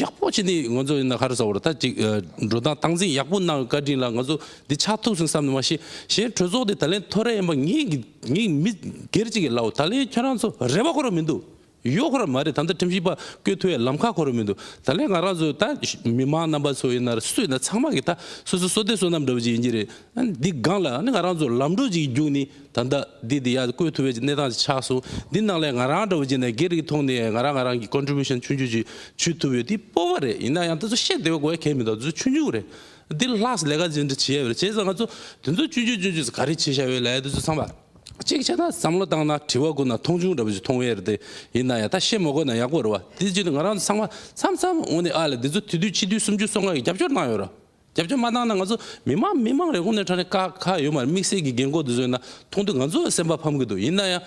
ཡག་པོ་བྱས་ནས་ང་ཚོ་ཡིན་ན་ག་རེ་ཟེར་བ་རེད། ད་ཅིག་ཨ། འགྲོ་སྟངས་སྟངས་འཛིན་ཡག་པོ་གནང་བའི་བཀའ་དྲིན་ལ་ང་ཚོ་འདི་ཆགས་ཐུབ་སོང་བསམ་ནས་མ་གཞི་གཞན་གྲོས་ཚོགས་འདི་ད་ལན་ཐོ་རེ་ཡིན་པ་ངས་ངས་མི་སྒེར་གཅིག་གིས་ལབ། ད་ལན་ཁྱེད་རང་ཚོ་རེ་བ་ཁོ་རང་མི་འདུག་ཡོད་ཁོ་རང་མ་རེད། ད་ལྟ་ཁྲིམས་ཞིབ་པ་བསྐོས་ཐུབ་ཡའི་ལམ་ཁ་ཁོ་རང་མི་འདུག་ད་ལན་ང་རང་ཚོ་ད་མི་མང་རྣམ་པ་ཚོ་ཡིན་ན་རེད། སུ་ཡིན་ན་ཚང་མ་གིས་ད་སོ་སོ་བསོད་བདེ་བསོད་ནམས་འདྲ་བོ་ཅིག་ཡིན་གྱི་རེད། ཨ་ནི་འདི་སྒང་ལ་ཨ་ནི་ང་རང་ཚོ་ལམ་འགྲོ་ཅིག་རྒྱུགས་ནི་ད་ལྟ་འདི་འདི་ཡར་བསྐོས་ཐུབ་པའི་གནས་སྟངས་ཅིག་ཆགས་སོང་། འདི་ནང་ལས་ང་རང་འདྲ་བོ་ཅིག་ནས་སྒེར་གྱི་ཐོག་ནས་ང་རང་ང་རང་གི་ཀོན་ཊི་བུ་ཤན་ཆུང་ཆུང་ཅིག་བྱུས་ཐུབ་ཡོད། འདི་སྤོབས་པ་རེད། ཡིན་ན་ཡང་ད་ཚོ་བཤད་བདེ་བ་དགོས་ཡ་གལ་མི་འདུག་ཚོ་ཆུང་ཆུང་རེད། འདི་ལྷག་ལས་ཀ་ཅིག་འདི་བྱེད་ཡ་ཡོད་རེད། བྱས་ཙང་ང་ཚོ་དེ་ཚོ་ཆུང་ཆུང་ཆུང་ཆུང་ག་རེ་བྱེད་བཞག་ཡོད་ལབ་ཡ་དེ་ཚོ་ཚང་མ། གཅིག་བྱས་ན་བསམ་བློ་བཏང་ན་དྲི་བ་བཀོད་ན་མཐོང་ཆུང་འདྲ་པོ་ཞིག་མཐོང་ཡས་རེད་དེ། ཡིན་ན་ཡང་ད་བཤད་མ་དགོས་ན་ཡག་པོ་རེད་བ། དེ་བྱས་ནས་ང་རང་ཚོ་ཚང་མ་མཚམས་མཚམས་འོ་ནས་ཨ་ལས་འདི་ཚོ་དེ་དུས་ཕྱི་དུས་སུམ་ཅུ་སོ་ལྔ་གི་རྒྱབ་སྐྱོར་གནང་ཡོད་ར། རྒྱབ་སྐྱོར་མ་བཏང་ན་ང་ཚོ་མི་མང་མི་མང་རེད། དངོས་གནས་དྲང་གནས་ཁག་ཁག་ཡོད་མ་རེད། དམིགས་བསལ་གྱི་རྒན་འཁོགས་འདི་ཚོ་ཡིན་ན་མཐོང་དུས་ང་ཚོ་སེམས་པ་ཕམ་གྱི་འདུག་ཡིན་ན་ཡང་།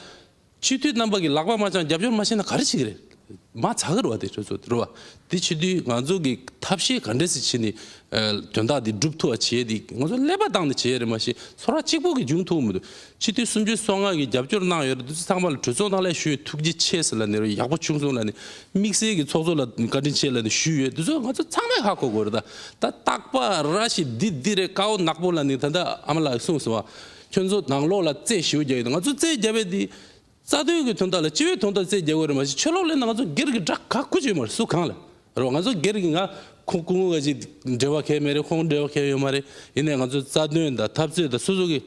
སྤྱི་འཐུས་རྣམ་པ་གིས་ལག་པ་མ་འཆང་རྒྱབ་སྐྱོར་མ་བྱས་ན་ག་རེ་བྱེད་ཀྱི་རེད། མ་ཚ་གི་རེད་བ། དེ་ཁྱོད་ཚོ་དེ་རེད་བ། དེ་བྱེད་དུས་ང་ཚོ་གི་ཐབས་ཤེས་ག་འདྲས་སེ་བྱས་ནས་ཨ་དོན་དག་འདི་སྒྲུབ་ཐུབ་པ་བྱས་ཏེ་ང་ཚོ་ཀླད་པ་བཏང་ནས་བྱས་རེད་མ་གཞི་ཚོར་བ་གཅིག་པོ་གིས་འབྱུང་ཐུབ་མི་འདུག་སྤྱི་འཐུས་སུམ་ཅུ་སོ་ལྔ་གིས་རྒྱབ་སྐྱོར་གནང་ཡོད་རེད། དེ་ཚོ་ཚང་མ་ལ་གྲོས་ཚོགས་ནང་ལ་ཞུས། ཐུགས་རྗེ་ཆེ་ཟེར་ལབ་ནས་རེད། ཡག་པོ་བྱུང་སོང་ལབ་ནས་དམིགས་བསལ་གྱི་ཚོགས་གཙོ་ལ་བཀའ་དྲིན་ཆེ་ལབ་ནས་ཞུས་ཡོད། དེ་ཚོ་ང་ཚོ་ཚང་མས་ཧ་གོ་དགོས་རེད། ད་ད་རྟག་པ་ར་ཞིག་འདི་འདི་རེད། དཀའ་བོ་ནག་པོ་ལབ་ནས་ད་ལྟ་ཨ་མ་ལགས་གསུངས་སོང་བ། ཁྱོད་ཚོ་ནང་ལོགས་ལ་རྩེད་ཞེ་པོ་རྒྱག་ཡོད། ང་ཚོ་རྩེད་རྒྱབ་པའི་འདི། རྩ་དོན་གྱི་དོན་དག་ལ་སྤྱི་བའི་དོན་དག་རྩེད་རྒྱག་དགོས་རེད་མ་གཞི་ཆོས་ལུགས་ལས་ན་ང་ཚོ་སྒེར་གྱི་དགྲ་ག་ཁུ་ཅིག་མ་རེད། སུ་གང་ལ་རེད་བ། ང་ཚོ་སྒེར་གྱི་ང་ཁོང་སྐུ་ངོ་ག་ཅིག་འབྲེལ་བ་གས་མེད་རེད། ཁོང་འབྲེལ་བ་གས་ཡོད་མ་རེད། ཡིན་ནའི་ང་ཚོ་རྩ་དོན་དང་འཐབ་རྩོད་དང་སོ་སོ་གི་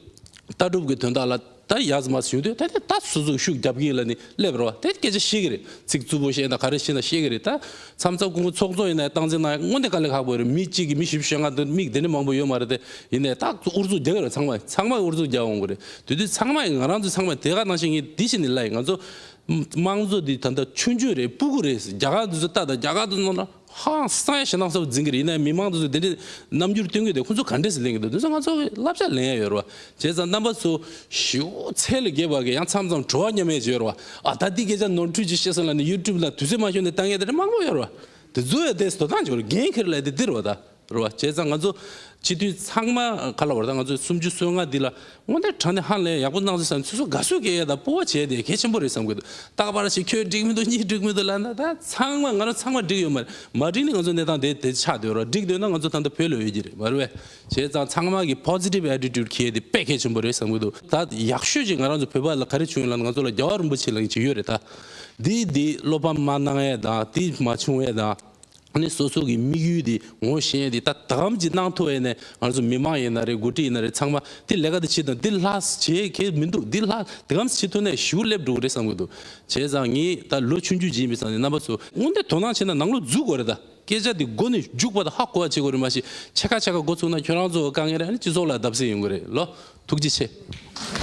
ལྟ་གྲུབ་ཀྱི་དོན་དག་ལ་ད་ཡག་མ་བྱུང་དུས་ད་དེ་ད་སོ་སོ་གི་ཤུགས་རྒྱབ་ཀྱི་ཡིན་ལབ་ནས་སླེབས་རེད་བ། དེ་སྐད་ཆ་བཤད་ཀྱི་རེད། ཚིག་རྩུབ་པོ་བཤད་ན་ག་རེ་བཤད་ན་བཤད་ཀྱི་རེད། ད་མཚམས་མཚམས་སྐུ་ངོ་ཚོགས་གཙོ་ཡིན་ནའི་སྟངས་འཛིན་གནང་ཡ་དངོས་གནས་དཀའ་ལས་ཁག་པོ་རེད། མི་གཅིག་གིས་མི་བཞི་བཅོ་ལྔ་འདུག་མི་དེ་འདྲ་མང་པོ་ཡོད་མ་རེད་དེ། ཡིན་ནའི་ད་ཨུ་ཚུགས་རྒྱག་གི་རེད། ཚང་མ་ཚང་མ་ཨུ་ཚུགས་རྒྱག་འོང་གི་རེད། དེ་དུས་ཚང་མ་ང་རང་ཚོ་ཚང་མ་དེ་ག་ནང་བཞིན་ངས་འདི་བྱས་ནས་ལབ་ཡིན། ང་ཚོ་དམངས་གཙོ་འདི་ད་ལྟ་ཆུང་ཆུང་རེད། སྤུ་གུ་རེད། རྒྱ་གར་འདི་ཚོ་ལྟ་དང་། རྒྱ་གར་འདི་ཚོ་ནང་ཧང་སང་ཡ་ཞེ་སྡང་ཚ་པོ་འཛིན་གི་རེད། ཡིན་ནའི་མི་མང་འདི་ཚོ་དེ་འདྲའི་རྣམ་འགྱུར་སྟོན་གི་དེ་ཁོ་ཚོ་ག་འདྲས་སེ་ལེན་གི་འདུག་འདི་ཚོ་ང་ཚོ་གི་བསླབ་བྱ་ལེན་ཡ་ཡོད་རེད་བ། བྱས་ཙང་རྣམ་པ་ཚོ་ཞེ་པོ་ཚད་ལས་བརྒལ་བ་གི་ཡང་མཚམས་མཚམས་བྲོ་བ་མཉམ་མེད་ཅིག་ཡོད་རེད་བ། ཨ་ད་འདི་སྐད་ཆ་ནོར་འཁྲུལ་ཅིག་བཤད་སོང་ལབ་ནས་ཡུ་ཊུབ་ལ་དུས་ཚོད་མ་ཤོར་ནས་བཏང་ཡ་དེ་འདྲ་མང་པོ་ཡོད་རེད་བ། དེ་ཚོ་ཡ་དེ་དོ་སྣང་བྱེད་དགོས་རེད། འགན་འཁྱེར་ལབ་ཡ་དེ་འདི་རེད་བ་ད། རེད་བ། བྱས་ཙང་ང་ཚོ་སྤྱི་འཐུས་ཚང་མ་ག་ལ་བར་ད་ང་ཚོ་སུམ་ཅུ་སོ་ལྔ་འདི་ལ་དངོས་གནས་དྲང་གནས་ཧ་ལས་ཡག་པོ་གནང་ཚེ་བསམ། སོ་སོ་དགའ་བསུ་སྐྱེ་ཡ་དང་སྤོབས་པ་བྱེད་ཡ་དེ་གལ་ཆེན་པོ་རེད་བསམ་གི་འདུག་རྟག་པར་ཞིག་ཁྱོད་འགྲིག་མི་འདུག་གཉིས་འགྲིག་མི་འདུག་ལབ་ན་ད་ཚང་མ་ང་རང་ཚང་མ་འགྲིག་ཡོད་མ་རེད། མ་འགྲིག་ནི་ང་ཚོ་གནས་སྟངས་དེ་དེ་ཆགས་སྡོད་རོགས། འགྲིག་སྡོད་ན་ང་ཚོ་ད་ལྟ་བོད་ལ་ཡོད་ཀྱི་རེད་མ་རེད་པས། བྱས་ཙང་ཚང་མ་གི་positive attitude འཁྱེར་ཡ་དེ་དཔེ་གལ་ཆེན་པོ་རེད་བསམ་གི་འདུག་ད་ཡག་ཤོས་ཅིག་ང་རང་ཚོ་བོད་པ་ལ་ག་རེ་བྱུང་ཡོད་ལབ་ན་ང་ཚོ་ལ་རྒྱལ་བ་རིན་པོ་ཆེ་ལབ་མཁན་ཅིག་ཡོད་རེད། ད་འདི་འདི་བློ་ཕམ་མ་གནང་ཡ་དང་འདི་མ་བྱུང་ཡ་དང་། ཨ་ནི་སོ་སོ་གི་དམིགས་ཡུལ་དེ་ངོ་ཤེས་ཡ་དེ་ད་ད་གམ་གྱི་གནང་ཐུབ་ཡ་ནས་ང་ཚོ་མི་མང་ཡིན་ན་རེད། འགོ་ཁྲིད་ཡིན་ན་རེད། ཚང་མ་དེ་ལས་ཀ་དེ་བྱེད་དང་། དེ་ལྷག་བྱེད་མཁན་མི་འདུག་དེ་ལྷག་དེ་གམ་བྱེད་ཐུབ་ནས་ཞུ་སླེབས་འགྲོ་གི་རེད་བསམ་གི་འདུག་བྱས་ཙང་ངས་ད་ལོ་ཆུང་ཆུང་ཅིག་ཡིན་པའི་ས་ནས་རྣམ་པ་ཚོ་དངོས་གནས་དོ་སྣང་བྱས་ན་ནང་ལོགས་འཛུལ་དགོས་རེད། ད་སྐད་ཆ་དེ་མགོ་ནས་མཇུག་བར་དུ་ཧ་གོ་བ་བྱེད་དགོས་རེད། མ་གཞི་ཕྱེད་ཀ་ཕྱེད་ཀ་འགོ་ཚུགས་ན་ཁྱོད་རང་ཚོ་དཀའ་ངལ་རེད། ཨ་ནི་སྤྱི་ཚོགས་ལ་བརྡབ་གསིག་ཡོང་གི་རེད་ལོ། ཐུགས་རྗེ་ཆེ།